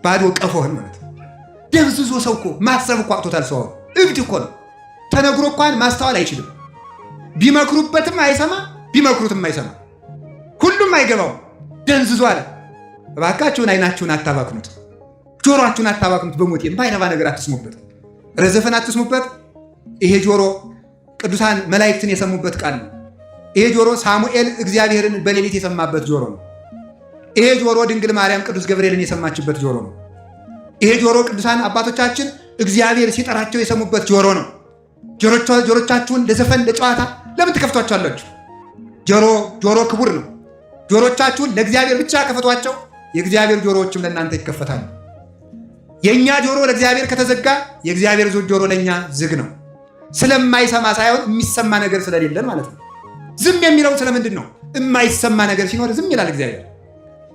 S1: ባዶ ቀፎህን ማለት ደብዝዞ ሰው እኮ ማሰብ እኮ አቅቶታል። ሰው እብድ እኮ ነው። ተነግሮ እንኳን ማስተዋል አይችልም። ቢመክሩበትም አይሰማ፣ ቢመክሩትም አይሰማ፣ ሁሉም አይገባው። ደንዝዞ አለ። እባካችሁን አይናችሁን አታባክኑት፣ ጆሮአችሁን አታባክኑት። በሞት የማይረባ ነገር አትስሙበት፣ ረዘፈን አትስሙበት። ይሄ ጆሮ ቅዱሳን መላእክትን የሰሙበት ቃል ነው። ይሄ ጆሮ ሳሙኤል እግዚአብሔርን በሌሊት የሰማበት ጆሮ ነው። ይሄ ጆሮ ድንግል ማርያም ቅዱስ ገብርኤልን የሰማችበት ጆሮ ነው። ይሄ ጆሮ ቅዱሳን አባቶቻችን እግዚአብሔር ሲጠራቸው የሰሙበት ጆሮ ነው። ጆሮቻችሁን ለዘፈን ለጨዋታ ለምን ትከፍቷቸዋላችሁ? ጆሮ ክቡር ነው። ጆሮቻችሁን ለእግዚአብሔር ብቻ ከፈቷቸው፣ የእግዚአብሔር ጆሮዎችም ለእናንተ ይከፈታሉ። የእኛ ጆሮ ለእግዚአብሔር ከተዘጋ የእግዚአብሔር ጆሮ ለእኛ ዝግ ነው። ስለማይሰማ ሳይሆን የሚሰማ ነገር ስለሌለን ማለት ነው። ዝም የሚለው ስለምንድን ነው? የማይሰማ ነገር ሲኖር ዝም ይላል እግዚአብሔር።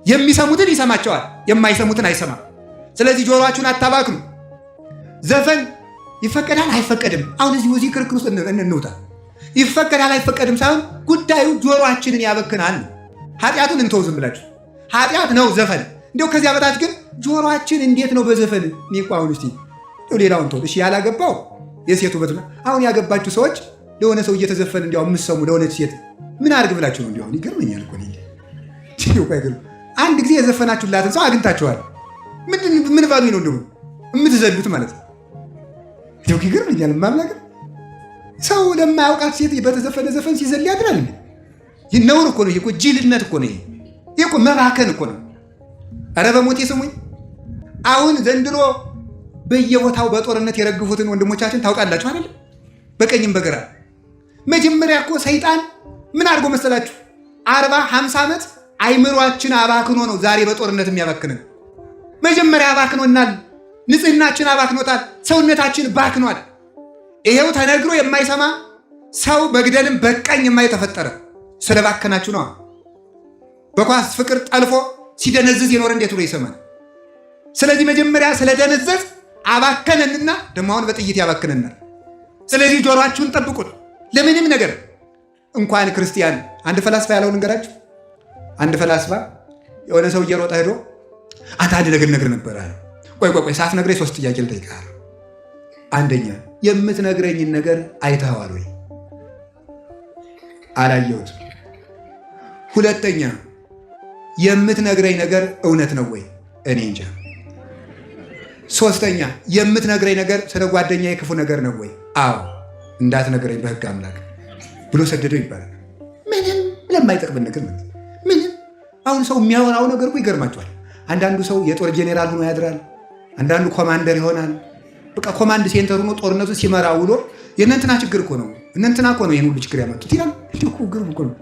S1: የሚሰሙትን ይሰማቸዋል፣ የማይሰሙትን አይሰማም። ስለዚህ ጆሮአችሁን አታባክኑ። ዘፈን ይፈቀዳል አይፈቀድም፣ አሁን እዚህ እዚህ ክርክር ውስጥ እንውጣ። ይፈቀዳል አይፈቀድም ሳይሆን ጉዳዩ ጆሮአችንን ያበክናል። ኃጢአቱን እንተው ዝም ብላችሁ ኃጢአት ነው ዘፈን። እንዲያው ከዚያ በታች ግን ጆሮአችን እንዴት ነው በዘፈን? እኔ እኮ አሁን እስኪ ሌላውን ተው እሺ፣ ያላገባው የሴቱ ውበት አሁን ያገባችሁ ሰዎች ለሆነ ሰው እየተዘፈን እንዲያው የምትሰሙ ለሆነች ሴት ምን አድርግ ብላችሁ ነው? እንዲያው ይገርመኛል እኮ አንድ ጊዜ የዘፈናችሁላትን ሰው አግኝታችኋል። ምን ባሉኝ ነው እንደው የምትዘሉት ማለት ነው። እንደው ይገርመኛል። ማምላክ ሰው ለማያውቃት ሴት በተዘፈነ ዘፈን ሲዘል ያድራል። ይህ ነውር እኮ ነው። ይሄ እኮ ጅልነት እኮ ነው። ይሄ እኮ መባከን እኮ ነው። ኧረ በሞቴ ስሙኝ። አሁን ዘንድሮ በየቦታው በጦርነት የረግፉትን ወንድሞቻችን ታውቃላችሁ አይደል? በቀኝም በግራ መጀመሪያ እኮ ሰይጣን ምን አድርጎ መሰላችሁ? 40 50 ዓመት አይምሯችን አባክኖ ነው ዛሬ በጦርነት የሚያባክንን። መጀመሪያ አባክኖናል። ንጽህናችን አባክኖታል። ሰውነታችን ባክኗል። ይሄው ተነግሮ የማይሰማ ሰው መግደልም በቃኝ የማይተፈጠረ ስለባከናችሁ ነው። በኳስ ፍቅር ጠልፎ ሲደነዝዝ የኖረ እንዴት ብሎ ይሰማል? ስለዚህ መጀመሪያ ስለደነዘዝ አባከነንና ደግሞ አሁን በጥይት ያባክነናል። ስለዚህ ጆሮአችሁን ጠብቁት ለምንም ነገር እንኳን ክርስቲያን። አንድ ፈላስፋ ያለውን እንገራችሁ። አንድ ፈላስፋ የሆነ ሰው እየሮጠ ሄዶ አንተ አንድ ነገር ነግር ነበር አለ። ቆይ ቆይ ቆይ ሳትነግረኝ ሶስት ጥያቄ ልጠይቅህ። አንደኛ የምትነግረኝን ነገር አይተኸዋል ወይ? አላየሁትም። ሁለተኛ የምትነግረኝ ነገር እውነት ነው ወይ? እኔ እንጃ። ሶስተኛ የምትነግረኝ ነገር ስለ ጓደኛ የክፉ ነገር ነው ወይ? አዎ። እንዳትነግረኝ በሕግ አምላክ ብሎ ሰደደው ይባላል። ምንም ለማይጠቅምን ነገር ማለት ምንም። አሁን ሰው የሚያወራው ነገር እኮ ይገርማቸዋል። አንዳንዱ ሰው የጦር ጄኔራል ሆኖ ያድራል። አንዳንዱ ኮማንደር ይሆናል። በቃ command center ሆኖ ጦርነቱ ሲመራ ውሎ የእነንትና ችግር እኮ ነው እነንትና እኮ ነው ይህን ሁሉ ችግር ያመጡት ይላል። እንዲሁ እኮ ግርም እኮ ነው።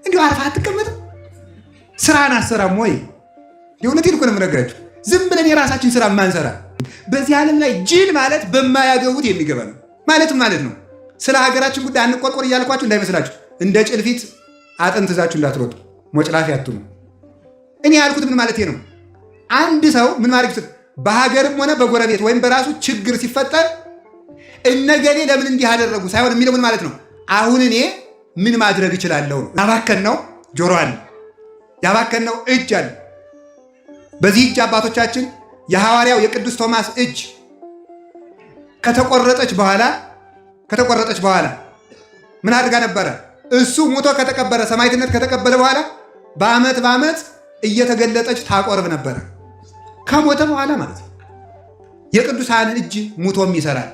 S1: እንዲሁ አርፈህ አትቀመጥም? ስራን አሰራም ወይ? የእውነቴን እኮ ነው የምነግራችሁ። ዝም ብለን የራሳችን ስራ ማንሰራ በዚህ ዓለም ላይ ጅል ማለት በማያገቡት የሚገባ ነው ማለት ማለት ነው። ስለ ሀገራችን ጉዳይ አንቆርቆር እያልኳችሁ እንዳይመስላችሁ። እንደ ጭልፊት አጥንት ይዛችሁ እንዳትሮጡ፣ ሞጭላፊ አትሁኑ። እኔ ያልኩት ምን ማለት ነው? አንድ ሰው ምን ማድረግ በሀገርም ሆነ በጎረቤት ወይም በራሱ ችግር ሲፈጠር እነገሌ ለምን እንዲህ አደረጉ ሳይሆን የሚለው ምን ማለት ነው? አሁን እኔ ምን ማድረግ እችላለሁ ነው። ያባከን ነው ጆሮ አለ፣ ያባከን ነው እጅ አለ። በዚህ እጅ አባቶቻችን የሐዋርያው የቅዱስ ቶማስ እጅ ከተቆረጠች በኋላ ከተቆረጠች በኋላ ምን አድርጋ ነበረ? እሱ ሞቶ ከተቀበረ ሰማዕትነት ከተቀበለ በኋላ በዓመት በዓመት እየተገለጠች ታቆርብ ነበረ። ከሞተ በኋላ ማለት ነው። የቅዱሳን እጅ ሙቶም ይሰራል።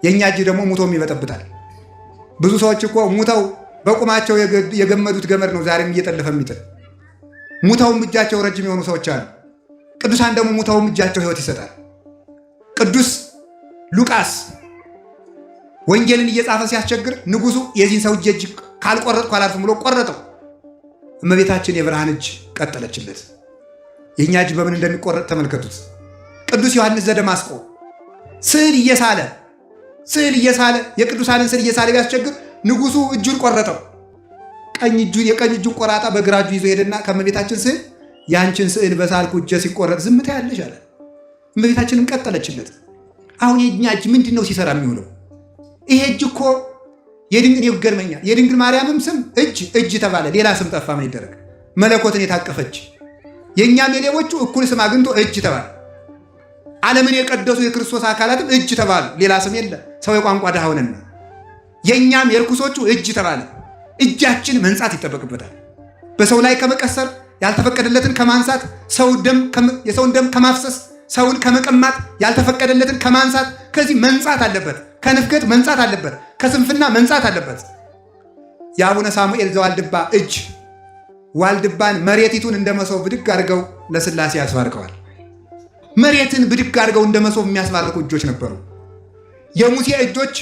S1: የእኛ እጅ ደግሞ ሙቶም ይበጠብጣል። ብዙ ሰዎች እኮ ሙተው በቁማቸው የገመዱት ገመድ ነው ዛሬም እየጠለፈ የሚጥል። ሙተውም እጃቸው ረጅም የሆኑ ሰዎች አሉ። ቅዱሳን ደግሞ ሙተውም እጃቸው ሕይወት ይሰጣል። ቅዱስ ሉቃስ ወንጌልን እየጻፈ ሲያስቸግር ንጉሱ የዚህን ሰው እጅ ካልቆረጥኩ አላርፍም ብሎ ቆረጠው። እመቤታችን የብርሃን እጅ ቀጠለችለት። የእኛ እጅ በምን እንደሚቆረጥ ተመልከቱት። ቅዱስ ዮሐንስ ዘደማስቆ ስዕል እየሳለ ስዕል እየሳለ የቅዱሳንን ስዕል እየሳለ ቢያስቸግር ንጉሱ እጁን ቆረጠው። የቀኝ እጁን ቆራጣ በግራ እጁ ይዞ ሄደና ከእመቤታችን ስዕል ያንችን ስዕል በሳልኩ እጀ ሲቆረጥ ዝምታ ያለሽ አለ። እመቤታችንም ቀጠለችለት። አሁን የእኛ እጅ ምንድን ነው ሲሰራ የሚውለው? ይሄ እጅ እኮ የድንግል ይገርመኛል። የድንግል ማርያምም ስም እጅ እጅ ተባለ፣ ሌላ ስም ጠፋ። ምን ይደረግ? መለኮትን የታቀፈች የእኛም የሌቦቹ እኩል ስም አግኝቶ እጅ ተባለ። ዓለምን የቀደሱ የክርስቶስ አካላትም እጅ ተባሉ። ሌላ ስም የለ። ሰው የቋንቋ ድሃ ሆነና የእኛም የርኩሶቹ እጅ ተባለ። እጃችን መንጻት ይጠበቅበታል። በሰው ላይ ከመቀሰር ያልተፈቀደለትን ከማንሳት፣ የሰውን ደም ከማፍሰስ፣ ሰውን ከመቀማት ያልተፈቀደለትን ከማንሳት ከዚህ መንጻት አለበት። ከንፍገት መንጻት አለበት። ከስንፍና መንጻት አለበት። የአቡነ ሳሙኤል ዘዋልድባ እጅ ዋልድባን መሬቲቱን እንደ መሶብ ብድግ አድርገው ለስላሴ ያስባርከዋል። መሬትን ብድግ አድርገው እንደ መሶብ የሚያስባርኩ እጆች ነበሩ። የሙሴ እጆች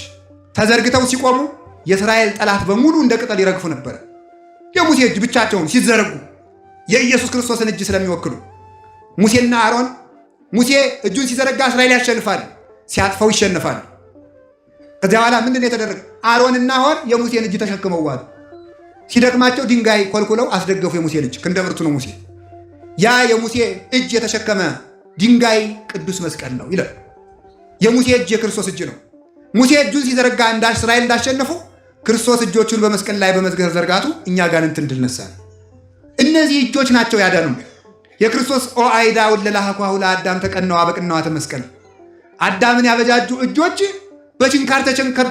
S1: ተዘርግተው ሲቆሙ የእስራኤል ጠላት በሙሉ እንደ ቅጠል ይረግፉ ነበረ። የሙሴ እጅ ብቻቸውን ሲዘረጉ የኢየሱስ ክርስቶስን እጅ ስለሚወክሉ ሙሴና አሮን ሙሴ እጁን ሲዘረጋ እስራኤል ያሸንፋል፣ ሲያጥፈው ይሸንፋል። ከዚያ በኋላ ምንድን ነው የተደረገ? አሮንና ሆር የሙሴን እጅ ተሸክመው ዋሉ። ሲደክማቸው ድንጋይ ኮልኩለው አስደገፉ። የሙሴን እጅ ክንደ ብርቱ ነው ሙሴ። ያ የሙሴ እጅ የተሸከመ ድንጋይ ቅዱስ መስቀል ነው ይላል። የሙሴ እጅ የክርስቶስ እጅ ነው። ሙሴ እጁን ሲዘረጋ እስራኤል እንዳሸነፉ ክርስቶስ እጆቹን በመስቀል ላይ በመዘርጋቱ እኛ አጋንንትን ድል ነሳን። እነዚህ እጆች ናቸው ያዳኑ። የክርስቶስ ኦ አእዳው እለ ለሐኳሁ ለአዳም ተቀነዋ በቅንዋተ መስቀል፣ አዳምን ያበጃጁ እጆች በችንካር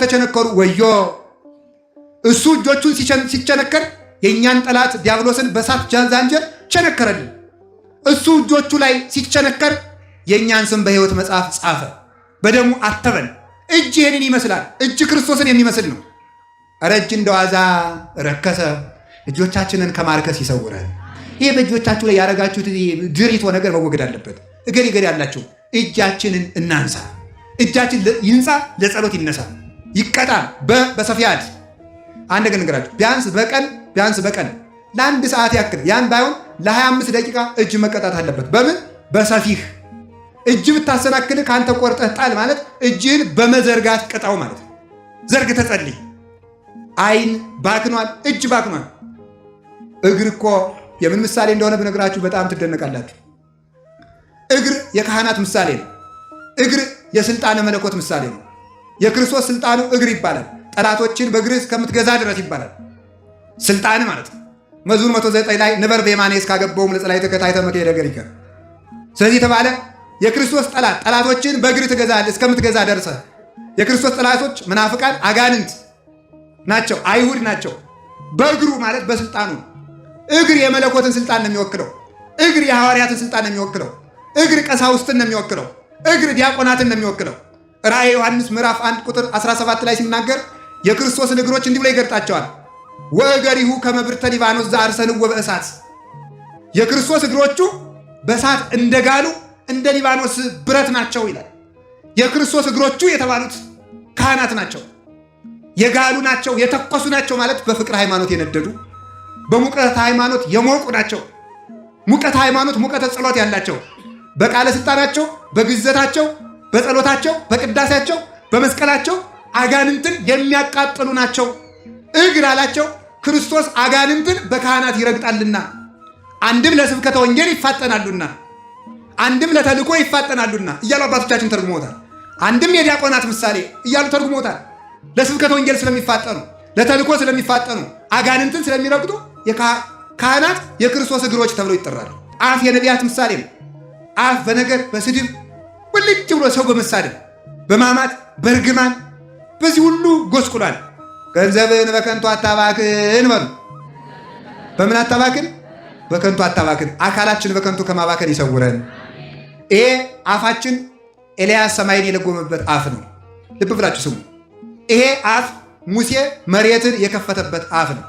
S1: ተቸነከሩ። ወዮ! እሱ እጆቹን ሲቸነከር የእኛን ጠላት ዲያብሎስን በሳት ዛንጀር ቸነከረልን። እሱ እጆቹ ላይ ሲቸነከር የእኛን ስም በሕይወት መጽሐፍ ጻፈ፣ በደሙ አተበን። እጅ ይህንን ይመስላል። እጅ ክርስቶስን የሚመስል ነው። ኧረ እጅ እንደዋዛ ረከሰ። እጆቻችንን ከማርከስ ይሰውረን። ይህ በእጆቻችሁ ላይ ያደረጋችሁት ድሪቶ ነገር መወገድ አለበት። እገሌ እገሌ ያላችሁ እጃችንን እናንሳ። እጃችን ይንጻ፣ ለጸሎት ይነሳ፣ ይቀጣ በሰፊያት። አንድ ነገር ንገራችሁ፣ ቢያንስ በቀን ለአንድ ሰዓት ያክል፣ ያን ባይሆን ለ25 ደቂቃ እጅ መቀጣት አለበት። በምን? በሰፊህ። እጅ ብታሰናክል ከአንተ ቆርጠህ ጣል ማለት እጅህን በመዘርጋት ቅጣው ማለት ነው። ዘርግ ተጸልይ። አይን ባክኗል፣ እጅ ባክኗል። እግር እኮ የምን ምሳሌ እንደሆነ ብነግራችሁ በጣም ትደነቃላችሁ። እግር የካህናት ምሳሌ ነው። እግር የስልጣነ መለኮት ምሳሌ ነው። የክርስቶስ ስልጣኑ እግር ይባላል። ጠላቶችን በእግርህ እስከምትገዛ ድረስ ይባላል። ስልጣን ማለት ነው። መዝሙር 109 ላይ ንበር በየማኔ እስካገባውም ለጸላእትከ ታሕተ መክሄደ እገሪከ። ስለዚህ የተባለ የክርስቶስ ጠላት ጠላቶችን በእግር ትገዛለህ እስከምትገዛ ደርሰህ። የክርስቶስ ጠላቶች መናፍቃን፣ አጋንንት ናቸው፣ አይሁድ ናቸው። በእግሩ ማለት በስልጣኑ። እግር የመለኮትን ስልጣን ነው የሚወክለው። እግር የሐዋርያትን ስልጣን ነው የሚወክለው። እግር ቀሳውስትን ነው የሚወክለው። እግር ዲያቆናትን ነው የሚወክለው። ራእየ ዮሐንስ ምዕራፍ 1 ቁጥር 17 ላይ ሲናገር የክርስቶስን እግሮች እንዲህ ብሎ ይገልጣቸዋል። ወእገሪሁ ከመ ብርተ ሊባኖስ ዘአርሰንዎ በእሳት። የክርስቶስ እግሮቹ በእሳት እንደጋሉ እንደ ሊባኖስ ብረት ናቸው ይላል። የክርስቶስ እግሮቹ የተባሉት ካህናት ናቸው። የጋሉ ናቸው፣ የተኮሱ ናቸው ማለት በፍቅር ሃይማኖት የነደዱ፣ በሙቀት ሃይማኖት የሞቁ ናቸው። ሙቀት ሃይማኖት፣ ሙቀተ ጸሎት ያላቸው፣ በቃለ ስልጣናቸው፣ በግዘታቸው፣ በጸሎታቸው፣ በቅዳሴያቸው፣ በመስቀላቸው አጋንንትን የሚያቃጥሉ ናቸው። እግር አላቸው ክርስቶስ አጋንንትን በካህናት ይረግጣልና፣ አንድም ለስብከተ ወንጌል ይፋጠናሉና፣ አንድም ለተልእኮ ይፋጠናሉና እያሉ አባቶቻችን ተርጉሞታል። አንድም የዲያቆናት ምሳሌ እያሉ ተርጉሞታል። ለስብከተ ወንጌል ስለሚፋጠኑ፣ ለተልእኮ ስለሚፋጠኑ፣ አጋንንትን ስለሚረግጡ ካህናት የክርስቶስ እግሮች ተብለው ይጠራሉ። አፍ የነቢያት ምሳሌ ነው። አፍ በነገር፣ በስድብ ውልጭ ብሎ ሰው በመሳደብ፣ በማማት፣ በእርግማን በዚህ ሁሉ ጎስቁሏል። ገንዘብን በከንቱ አታባክን በሉ። በምን አታባክን? በከንቱ አታባክን። አካላችን በከንቱ ከማባከን ይሰውረን። ይሄ አፋችን ኤልያስ ሰማይን የለጎመበት አፍ ነው። ልብ ብላችሁ ስሙ። ይሄ አፍ ሙሴ መሬትን የከፈተበት አፍ ነው።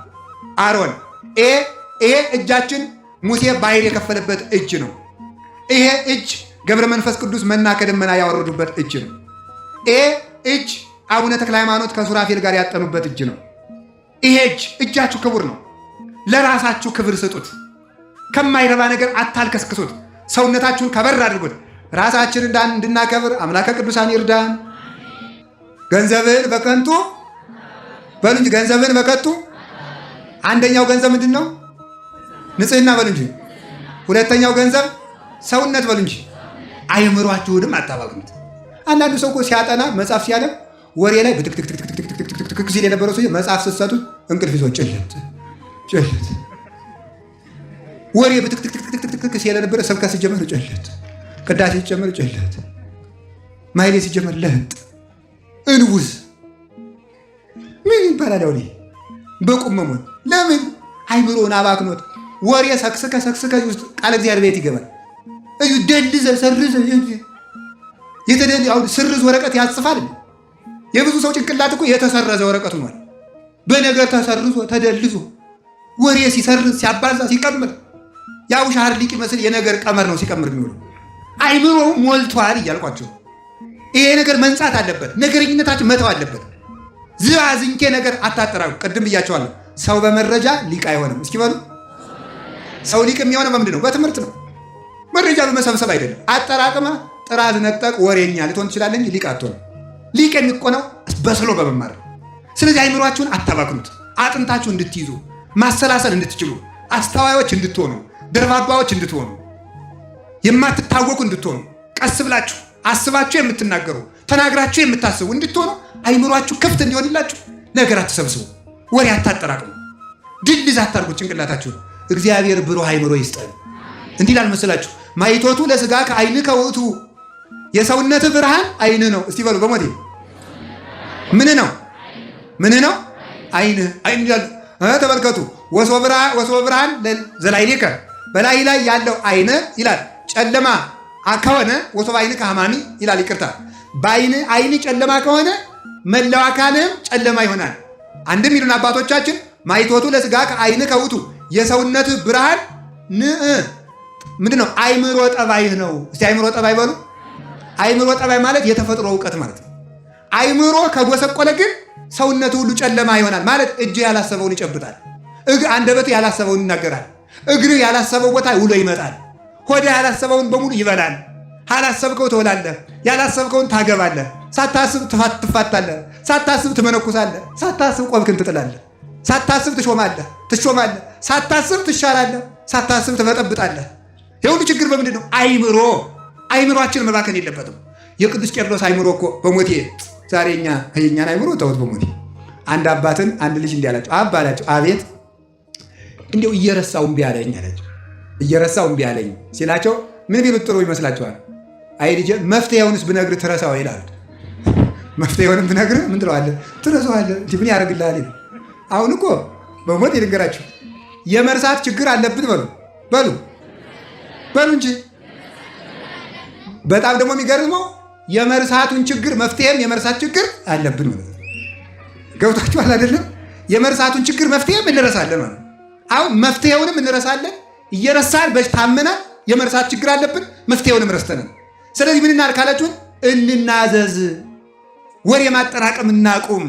S1: አሮን ይሄ እጃችን ሙሴ ባህር የከፈለበት እጅ ነው። ይሄ እጅ ገብረ መንፈስ ቅዱስ መና ከደመና ያወረዱበት እጅ ነው። ይሄ እጅ አቡነ ተክለ ሃይማኖት ከሱራፌል ጋር ያጠኑበት እጅ ነው። ይሄ እጅ፣ እጃችሁ ክቡር ነው። ለራሳችሁ ክብር ስጡት። ከማይረባ ነገር አታልከስክሱት። ሰውነታችሁን ከበር አድርጉት። ራሳችን እንድናከብር አምላከ ቅዱሳን ይርዳን። ገንዘብህን በከንቱ በሉ እንጂ፣ ገንዘብህን በከንቱ። አንደኛው ገንዘብ ምንድን ነው? ንጽህና በሉ እንጂ። ሁለተኛው ገንዘብ ሰውነት በሉ እንጂ። አይምሯችሁንም አታባክኑት። አንዳንዱ ሰው እኮ ሲያጠና፣ መጽሐፍ ሲያነብ ወሬ ላይ ብትክትክትክትክትክትክ ሲል የነበረው ሰውዬ መጽሐፍ ስትሰጡት እንቅልፍ ይዞ ጭልጥ ጭልጥ። ወሬ ብትክትክትክትክ ሲል የነበረ ስብከት ሲጀመር ጭልጥ፣ ቅዳሴ ሲጀመር ጭልጥ፣ ማህሌት ሲጀመር ለጥ እንውዝ ምን ይባላል? አሁን በቁም መሞት ለምን? አይምሮን አባክኖት። ወሬ ሰክስከ ሰክስከ ውስጥ ቃለ እግዚአብሔር ቤት ይገባል። እዩ ደልዘ ሰርዘ የተደል አሁን ስርዝ ወረቀት ያጽፋል። የብዙ ሰው ጭንቅላት እኮ የተሰረዘ ወረቀት ሆኗል። በነገር ተሰርዞ ተደልዞ ወሬ ሲሰርዝ፣ ሲያባዛ፣ ሲቀምር ያው ሻህር ሊቅ ይመስል የነገር ቀመር ነው ሲቀምር የሚውለው። አይምሮው ሞልቷል እያልኳቸው ይሄ ነገር መንጻት አለበት። ነገረኝነታችን መተው አለበት። ዝባዝንኬ ነገር አታጠራቁ። ቅድም ብያቸዋለሁ። ሰው በመረጃ ሊቅ አይሆንም። እስኪ በሉ፣ ሰው ሊቅ የሚሆነው በምንድን ነው? በትምህርት ነው። መረጃ በመሰብሰብ አይደለም። አጠራቅመ ጥራዝ ነጠቅ ወሬኛ ልትሆን ትችላለህ እንጂ ሊቅ አትሆንም። ሊቅ የሚቆነው በስሎ በመማር። ስለዚህ አይምሯችሁን አታባክኑት። አጥንታችሁ እንድትይዙ፣ ማሰላሰል እንድትችሉ፣ አስተዋዮች እንድትሆኑ፣ ደርባባዎች እንድትሆኑ፣ የማትታወቁ እንድትሆኑ፣ ቀስ ብላችሁ አስባችሁ የምትናገሩ ተናግራችሁ የምታስቡ እንድትሆኑ አይምሯችሁ ክፍት እንዲሆንላችሁ ነገር አትሰብስቡ፣ ወሬ አታጠራቅሙ፣ ድልዝ አታርጉት ጭንቅላታችሁን። እግዚአብሔር ብሩህ አይምሮ ይስጠን። እንዲህ ይላል መሰላችሁ ማይቶቱ ለስጋ ከአይን ከውእቱ የሰውነት ብርሃን አይን ነው። እስቲ በሉ በሞቴ ምን ነው ምን ነው? አይን አይን ይላል። ተመልከቱ ወሶ ብርሃን ዘላይሌከ በላይ ላይ ያለው አይን ይላል። ጨለማ ከሆነ ወሶብ አይን ከሃማሚ ይላል። ይቅርታ በአይን አይን ጨለማ ከሆነ መላው አካልህም ጨለማ ይሆናል። አንድም ይሉን አባቶቻችን ማይቶቱ ለስጋ ከአይን ከውቱ የሰውነት ብርሃን ን ምንድን ነው? አይምሮ ጠባይህ ነው። እስቲ አይምሮ ጠባይ በሉ። አይምሮ ጠባይ ማለት የተፈጥሮ እውቀት ማለት ነው። አይምሮ ከጎሰቆለ ግን ሰውነቱ ሁሉ ጨለማ ይሆናል። ማለት እጅ ያላሰበውን ይጨብጣል፣ አንደበት ያላሰበውን ይናገራል፣ እግር ያላሰበው ቦታ ውሎ ይመጣል፣ ሆድ ያላሰበውን በሙሉ ይበላል። ያላሰብከው ትወላለህ፣ ያላሰብከውን ታገባለህ፣ ሳታስብ ትፋታለህ፣ ሳታስብ ትመነኩሳለህ፣ ሳታስብ ቆብክን ትጥላለህ፣ ሳታስብ ትሾማለህ ትሾማለህ፣ ሳታስብ ትሻራለህ፣ ሳታስብ ትበጠብጣለህ። የሁሉ ችግር በምንድን ነው? አይምሮ። አይምሮአችን መባከን የለበትም። የቅዱስ ቄርሎስ አይምሮ እኮ በሞቴ ዛሬ እኛ የእኛን አይምሮ ተውት። በሞቴ አንድ አባትን አንድ ልጅ እንዲህ አላቸው። አባ አላቸው፣ አቤት። እንዲያው እየረሳው እምቢ አለኝ አላቸው። እየረሳው እምቢ አለኝ ሲላቸው ምን ቢሉት ጥሩ ይመስላችኋል? አይ ልጄ መፍትሄውንስ ብነግርህ ትረሳው ይላል። መፍትሄውንም ብነግርህ ምን ትለዋለህ? ትረሳዋለህ። እንዲህ ምን ያደርግልሃል? አሁን እኮ በሞት ይልንገራችሁ የመርሳት ችግር አለብን። በሉ በሉ በሉ እንጂ በጣም ደግሞ የሚገርመው የመርሳቱን ችግር መፍትሄም የመርሳት ችግር አለብን ማለት ነው። ገብቷችኋል አይደለም? የመርሳቱን ችግር መፍትሄም እንረሳለን ማለት ነው። አሁን መፍትሄውንም እንረሳለን። እየረሳን በታመናል። የመርሳት ችግር አለብን፣ መፍትሄውንም ረስተናል። ስለዚህ ምን እናድርግ ካላችሁን፣ እንናዘዝ፣ ወሬ ማጠራቀም እናቁም፣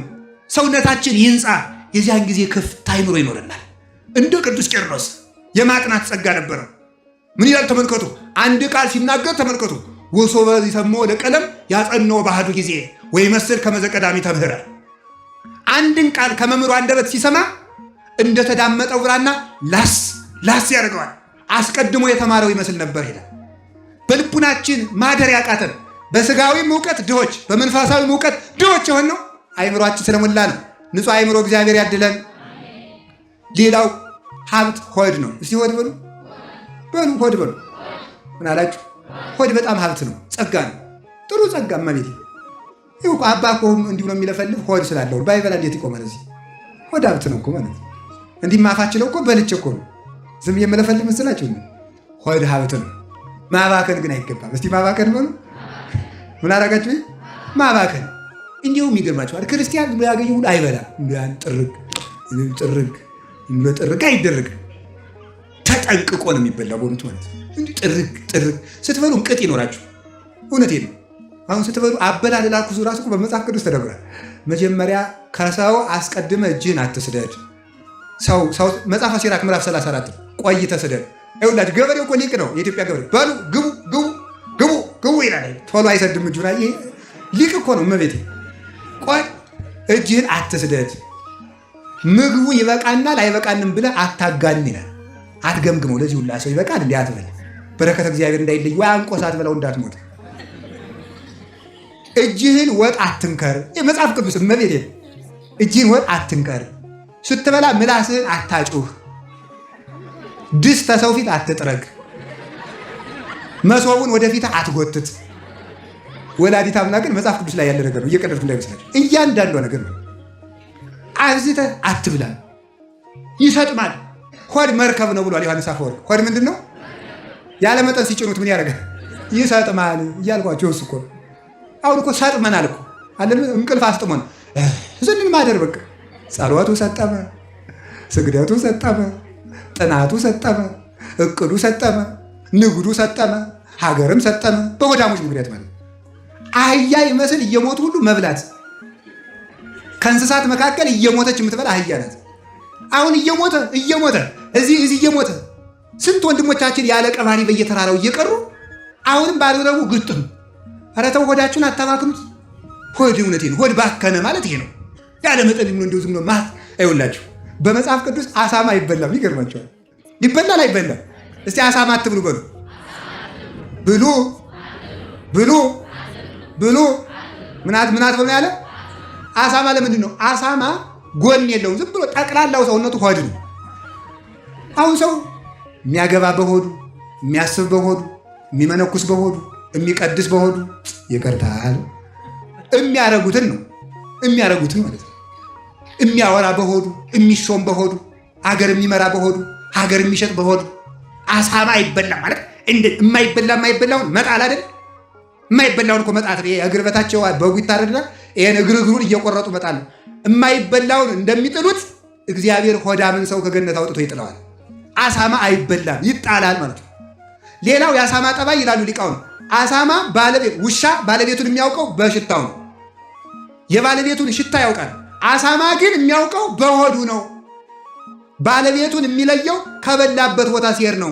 S1: ሰውነታችን ይንጻ። የዚያን ጊዜ ክፍት አይምሮ ይኖረናል። እንደ ቅዱስ ቄርሎስ የማጥናት ጸጋ ነበረው። ምን ይላል ተመልከቱ። አንድ ቃል ሲናገር ተመልከቱ። ወሶበ ይሰምዖ ለቀለም ያጸንዖ ባህዱ ጊዜ ወይ መስል ከመዘቀዳሚ ተምህረ። አንድን ቃል ከመምህሩ አንደበት ሲሰማ እንደተዳመጠው ብራና ላስ ላስ ያደርገዋል። አስቀድሞ የተማረው ይመስል ነበር ይላል። በልቡናችን ማደር ያቃተን በስጋዊም እውቀት ድሆች፣ በመንፈሳዊም እውቀት ድሆች የሆንነው አይምሯችን ስለሞላ ነው። ንጹሕ አይምሮ እግዚአብሔር ያድለን። ሌላው ሀብት ሆድ ነው። እስቲ ሆድ በሉ በሉ ሆድ በሉ። ምን አላችሁ? ሆድ በጣም ሀብት ነው፣ ጸጋ ነው። ጥሩ ጸጋ እመቤቴ። ይኸው እኮ አባ እኮ እንዲሁ ነው የሚለፈልፍ ሆድ ስላለው ባይበላ እንዴት ይቆማል? እዚህ ሆድ ሀብት ነው እኮ ማለት እንዲህ ማፋችለው እኮ በልቼ እኮ ነው ዝም የምለፈልፍ መስላችሁ? ሆድ ሀብት ነው። ማባከን ግን አይገባም። እስቲ ማባከን በሉ። ምን አደረጋችሁ? ማባከን እንዲሁም ይገርማችኋል። ክርስቲያን ብሎ ያገኘ ሁሉ አይበላም። ያን ጥርግ ጥርግ ጥርግ አይደረግም። ተጠንቅቆ ነው የሚበላው በእውነቱ ማለት ነው። እንዲህ ጥርግ ጥርግ ስትበሉ ቅጥ ይኖራችሁ። እውነቴን ነው። አሁን ስትበሉ አበላል ላልኩ ራሱ በመጽሐፍ ቅዱስ ተነግሯል። መጀመሪያ ከሰው አስቀድመ እጅህን አትስደድ። ሰው መጽሐፈ ሲራክ ምዕራፍ 34 ቆይተህ ስደድ። ይኸውላችሁ ገበሬው እኮ ሊቅ ነው። የኢትዮጵያ ገበሬ በሉ ግቡ ግቡ ግቡ ግቡ ይላል። ቶሎ አይሰድም እጁን። ይሄ ሊቅ እኮ ነው። እመቤቴ ቆይ እጅህን አትስደድ። ምግቡ ይበቃናል አይበቃንም ብለህ አታጋን ይላል። አትገምግመው። ለዚህ ሁላ ሰው ይበቃል እንዲህ አትበል። በረከተ እግዚአብሔር እንዳይለይ ወይ አንቆ ሳትበላው እንዳትሞት። እጅህን ወጥ አትንከር። መጽሐፍ ቅዱስ እመቤቴ እጅህን ወጥ አትንከር። ስትበላ ምላስህን አታጩህ። ድስት ተሰው ፊት አትጥረግ። መሶቡን ወደፊት አትጎትት። ወላዲተ አምላክ ግን መጽሐፍ ቅዱስ ላይ ያለ ነገር ነው። እየቀለድኩ እንዳይመስላችሁ እያንዳንዷ ነገር ነው። አብዝተህ አትብላ፣ ይሰጥማል። ሆድ መርከብ ነው ብሏል ዮሐንስ አፈወርቅ። ሆድ ምንድን ነው? ያለ መጠን ሲጭኑት ምን ያደርጋል? ይሰጥማል እያልኳቸው እሱ እኮ አሁን እኮ ሰጥመናል እኮ አለ እንቅልፍ አስጥሞን ዝንን ማደር በቃ ጸሎቱ ሰጠመ፣ ስግደቱ ሰጠመ፣ ጥናቱ ሰጠመ፣ እቅዱ ሰጠመ፣ ንግዱ ሰጠመ፣ ሀገርም ሰጠመ። በሆዳሞች ምክንያት ማለት አህያ ይመስል እየሞቱ ሁሉ መብላት። ከእንስሳት መካከል እየሞተች የምትበላ አህያ ናት። አሁን እየሞተ እየሞተ እዚህ እዚህ እየሞተ ስንት ወንድሞቻችን ያለ ቀባሪ በየተራራው እየቀሩ አሁንም ባልረቡ ግጥም። ኧረ ተው ሆዳችሁን አታባክኑት። ሆድ እውነቴን ሆድ ባከነ ማለት ይሄ ነው። ያለ መጠን እንደው ዝም ብሎ ማት አይውላችሁ። በመጽሐፍ ቅዱስ አሳማ አይበላም። ይገርማቸዋል። ይበላል አይበላም? እስቲ አሳማ አትብሉ በሉ። ብሉ ብሉ ብሉ ምናት ምናት በሉ ያለ አሳማ ለምንድን ነው? አሳማ ጎን የለውም። ዝም ብሎ ጠቅላላው ሰውነቱ ሆድ ነው። አሁን ሰው የሚያገባ በሆዱ፣ የሚያስብ በሆዱ፣ የሚመነኩስ በሆዱ፣ የሚቀድስ በሆዱ ይቅርታል። የሚያረጉትን ነው የሚያረጉትን ማለት ነው። የሚያወራ በሆዱ፣ የሚሾም በሆዱ፣ ሀገር የሚመራ በሆዱ፣ ሀገር የሚሸጥ በሆዱ። አሳማ አይበላም ማለት የማይበላ የማይበላውን መጣል አይደል? የማይበላውን እኮ መጣት እግር በታቸው በጉ ይታረድና ይሄን እግር እግሩን እየቆረጡ መጣል ነው። የማይበላውን እንደሚጥሉት እግዚአብሔር ሆዳምን ሰው ከገነት አውጥቶ ይጥለዋል። አሳማ አይበላም ይጣላል ማለት ነው። ሌላው የአሳማ ጠባይ ይላሉ ሊቃውንት፣ አሳማ ባለቤት ውሻ ባለቤቱን የሚያውቀው በሽታው ነው። የባለቤቱን ሽታ ያውቃል። አሳማ ግን የሚያውቀው በሆዱ ነው። ባለቤቱን የሚለየው ከበላበት ቦታ ሲሄድ ነው።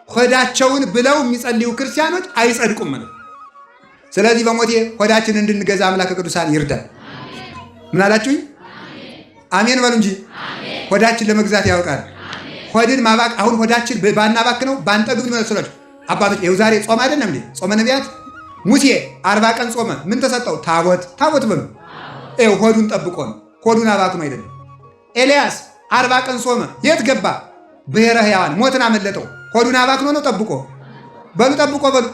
S1: ሆዳቸውን ብለው የሚጸልዩ ክርስቲያኖች አይጸድቁም ነው። ስለዚህ በሞቴ ሆዳችን እንድንገዛ አምላከ ቅዱሳን ይርዳል። ምን አላችሁኝ? አሜን በሉ እንጂ። ሆዳችን ለመግዛት ያውቃል። ሆድን ማባክ አሁን ሆዳችን ባናባክ ነው ባንጠግብ ነው አባቶች። ይኸው ዛሬ ጾም አይደለም እንዴ? ጾመ ነቢያት። ሙሴ 40 ቀን ጾመ። ምን ተሰጠው? ታቦት። ታቦት በሉ። ይኸው ሆዱን ጠብቆ ነው። ሆዱን አባክኖ አይደለም። ኤልያስ 40 ቀን ጾመ። የት ገባ? ብሔረ ሕያዋን ሞትን አመለጠው። ሆዱን አባክኖ ነው ጠብቆ። በሉ ጠብቆ በሉ።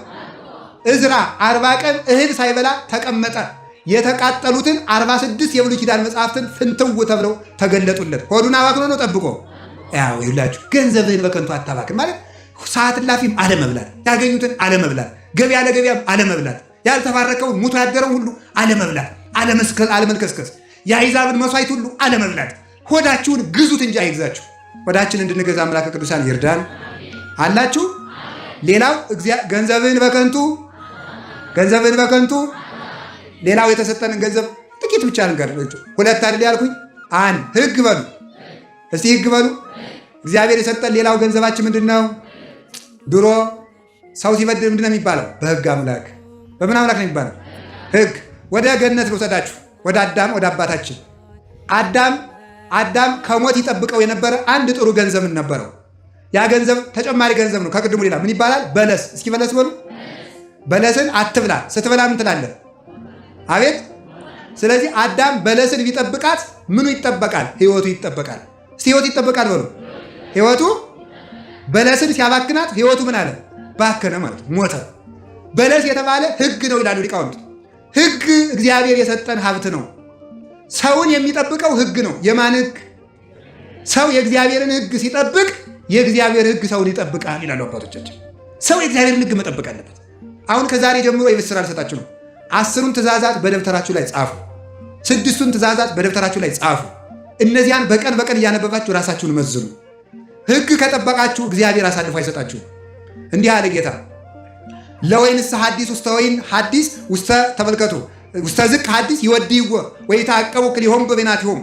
S1: እዝራ 40 ቀን እህል ሳይበላ ተቀመጠ። የተቃጠሉትን 46 የብሉይ ኪዳን መጽሐፍትን ፍንትው ተብለው ተገለጡለት። ሆዱን አባክኖ ነው ጠብቆ። ያው ይላችሁ ገንዘብህን በከንቱ አታባክን ማለት ሰዓት እላፊም አለመብላት፣ ያገኙትን አለመብላት፣ ገበያ ለገበያም አለመብላት፣ ያልተባረከውን ሙቶ ያደረውን ሁሉ አለመብላት፣ አለመልከስከስ፣ የአሕዛብን መስዋዕት ሁሉ አለመብላት። ሆዳችሁን ግዙት እንጂ አይግዛችሁ። ሆዳችን እንድንገዛ አምላከ ቅዱሳን ይርዳን። አላችሁ። ሌላው ገንዘብህን በከንቱ ገንዘብህን በከንቱ ሌላው የተሰጠንን ገንዘብ ጥቂት ብቻ ልንገራችሁ። ሁለት አይደል ያልኩኝ? አንድ ሕግ በሉ እስቲ ሕግ በሉ። እግዚአብሔር የሰጠን ሌላው ገንዘባችን ምንድን ነው? ድሮ ሰው ሲበድል ምንድን ነው የሚባለው? በሕግ አምላክ። በምን አምላክ ነው የሚባለው? ሕግ። ወደ ገነት ልውሰዳችሁ፣ ወደ አዳም፣ ወደ አባታችን አዳም። አዳም ከሞት ይጠብቀው የነበረ አንድ ጥሩ ገንዘብ ነበረው። ያ ገንዘብ ተጨማሪ ገንዘብ ነው ከቅድሙ ሌላ። ምን ይባላል? በለስ። እስኪ በለስ በሉ። በለስን አትብላ፣ ስትበላ ምን ትላለህ? አቤት። ስለዚህ አዳም በለስን ቢጠብቃት ምኑ ይጠበቃል? ህይወቱ ይጠበቃል። እስቲ ህይወቱ ይጠበቃል በሉ። ህይወቱ በለስን ሲያባክናት ህይወቱ ምን አለ? ባከነ ማለት ሞተ። በለስ የተባለ ህግ ነው ይላሉ ሊቃውንት። ህግ እግዚአብሔር የሰጠን ሀብት ነው። ሰውን የሚጠብቀው ህግ ነው። የማን ህግ? ሰው የእግዚአብሔርን ህግ ሲጠብቅ የእግዚአብሔር ህግ ሰውን ይጠብቃል ይላሉ አባቶቻችን። ሰው የእግዚአብሔርን ህግ መጠበቅ አለበት። አሁን ከዛሬ ጀምሮ የቤት ስራ ልሰጣችሁ ነው። 10ሩን ትእዛዛት በደብተራችሁ ላይ ጻፉ። 6ቱን ትእዛዛት በደብተራችሁ ላይ ጻፉ። እነዚያን በቀን በቀን እያነበባችሁ ራሳችሁን መዝኑ። ህግ ከጠበቃችሁ እግዚአብሔር አሳልፎ አይሰጣችሁም። እንዲህ አለ ጌታ ለወይንስ ሐዲስ ውስተ ወይን ሐዲስ ውስተ ተመልከቱ ውስተ ዝቅ ሐዲስ ይወድይዎ ወይታቀቡ ክሊሆሙ በቤናቲሆሙ።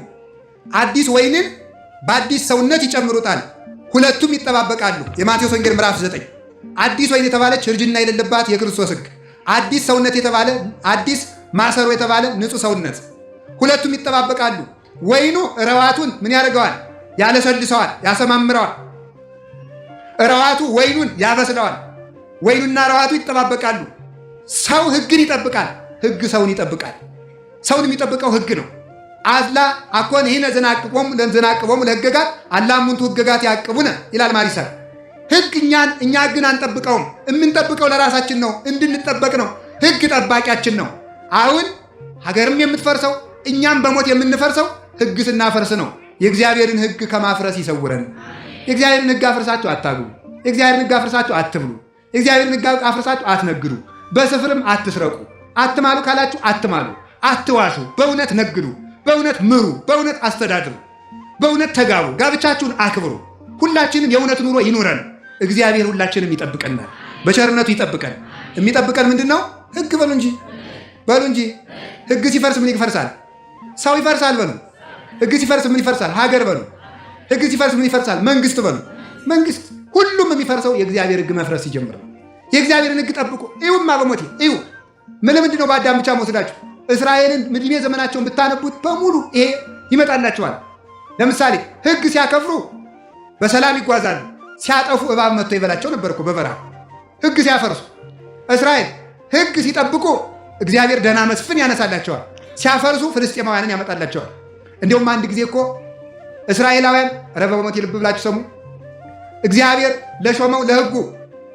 S1: አዲስ ወይንን በአዲስ ሰውነት ይጨምሩታል፣ ሁለቱም ይጠባበቃሉ። የማቴዎስ ወንጌል ምዕራፍ 9። አዲስ ወይን የተባለች እርጅና የሌለባት የክርስቶስ ሕግ፣ አዲስ ሰውነት የተባለ አዲስ ማሰሮ የተባለ ንጹሕ ሰውነት፣ ሁለቱም ይጠባበቃሉ። ወይኑ ረዋቱን ምን ያደርገዋል? ያለሰልሰዋል፣ ያሰማምረዋል። ረዋቱ ወይኑን ያበስለዋል። ወይኑና ረዋቱ ይጠባበቃሉ። ሰው ሕግን ይጠብቃል፣ ሕግ ሰውን ይጠብቃል። ሰውን የሚጠብቀው ሕግ ነው። አዝላ አኮን ይህነ ዘናቅቦሙ ለዘናቅቦሙ ለሕገጋት አላሙንቱ ሕገጋት ያቅቡነ ይላል ማሪሰር። ሕግ እኛን እኛ ሕግን አንጠብቀውም። የምንጠብቀው ለራሳችን ነው፣ እንድንጠበቅ ነው። ሕግ ጠባቂያችን ነው። አሁን ሀገርም የምትፈርሰው እኛም በሞት የምንፈርሰው ሕግ ስናፈርስ ነው። የእግዚአብሔርን ሕግ ከማፍረስ ይሰውረን። የእግዚአብሔርን ሕግ አፍርሳችሁ አታግቡ። የእግዚአብሔርን ሕግ አፍርሳችሁ አትብሉ። የእግዚአብሔርን ሕግ አፍርሳችሁ አትነግዱ። በስፍርም አትስረቁ። አትማሉ ካላችሁ አትማሉ፣ አትዋሹ። በእውነት ነግዱ፣ በእውነት ምሩ፣ በእውነት አስተዳድሩ፣ በእውነት ተጋቡ፣ ጋብቻችሁን አክብሩ። ሁላችንም የእውነት ኑሮ ይኑረን። እግዚአብሔር ሁላችንም ይጠብቀናል፣ በቸርነቱ ይጠብቀን። የሚጠብቀን ምንድን ነው? ሕግ በሉ እንጂ በሉ እንጂ። ሕግ ሲፈርስ ምን ይፈርሳል? ሰው ይፈርሳል በሉ። ሕግ ሲፈርስ ምን ይፈርሳል? ሀገር በሉ። ሕግ ሲፈርስ ምን ይፈርሳል? መንግስት በሉ። መንግስት ሁሉም የሚፈርሰው የእግዚአብሔር ሕግ መፍረስ ሲጀምር ነው። የእግዚአብሔርን ሕግ ጠብቁ። እዩማ በሞቴ እዩ። ምንድን ነው በአዳም ብቻ መውሰዳችሁ? እስራኤልን ምድሜ ዘመናቸውን ብታነቡት በሙሉ ይሄ ይመጣላችኋል። ለምሳሌ ሕግ ሲያከፍሩ በሰላም ይጓዛሉ። ሲያጠፉ እባብ መጥቶ ይበላቸው ነበር እኮ በበረሃ ሕግ ሲያፈርሱ። እስራኤል ሕግ ሲጠብቁ እግዚአብሔር ደህና መስፍን ያነሳላቸዋል። ሲያፈርሱ ፍልስጤማውያንን ያመጣላቸዋል። እንዲሁም አንድ ጊዜ እኮ እስራኤላውያን ኧረ በሞቴ ልብ ብላችሁ ሰሙ። እግዚአብሔር ለሾመው ለሕጉ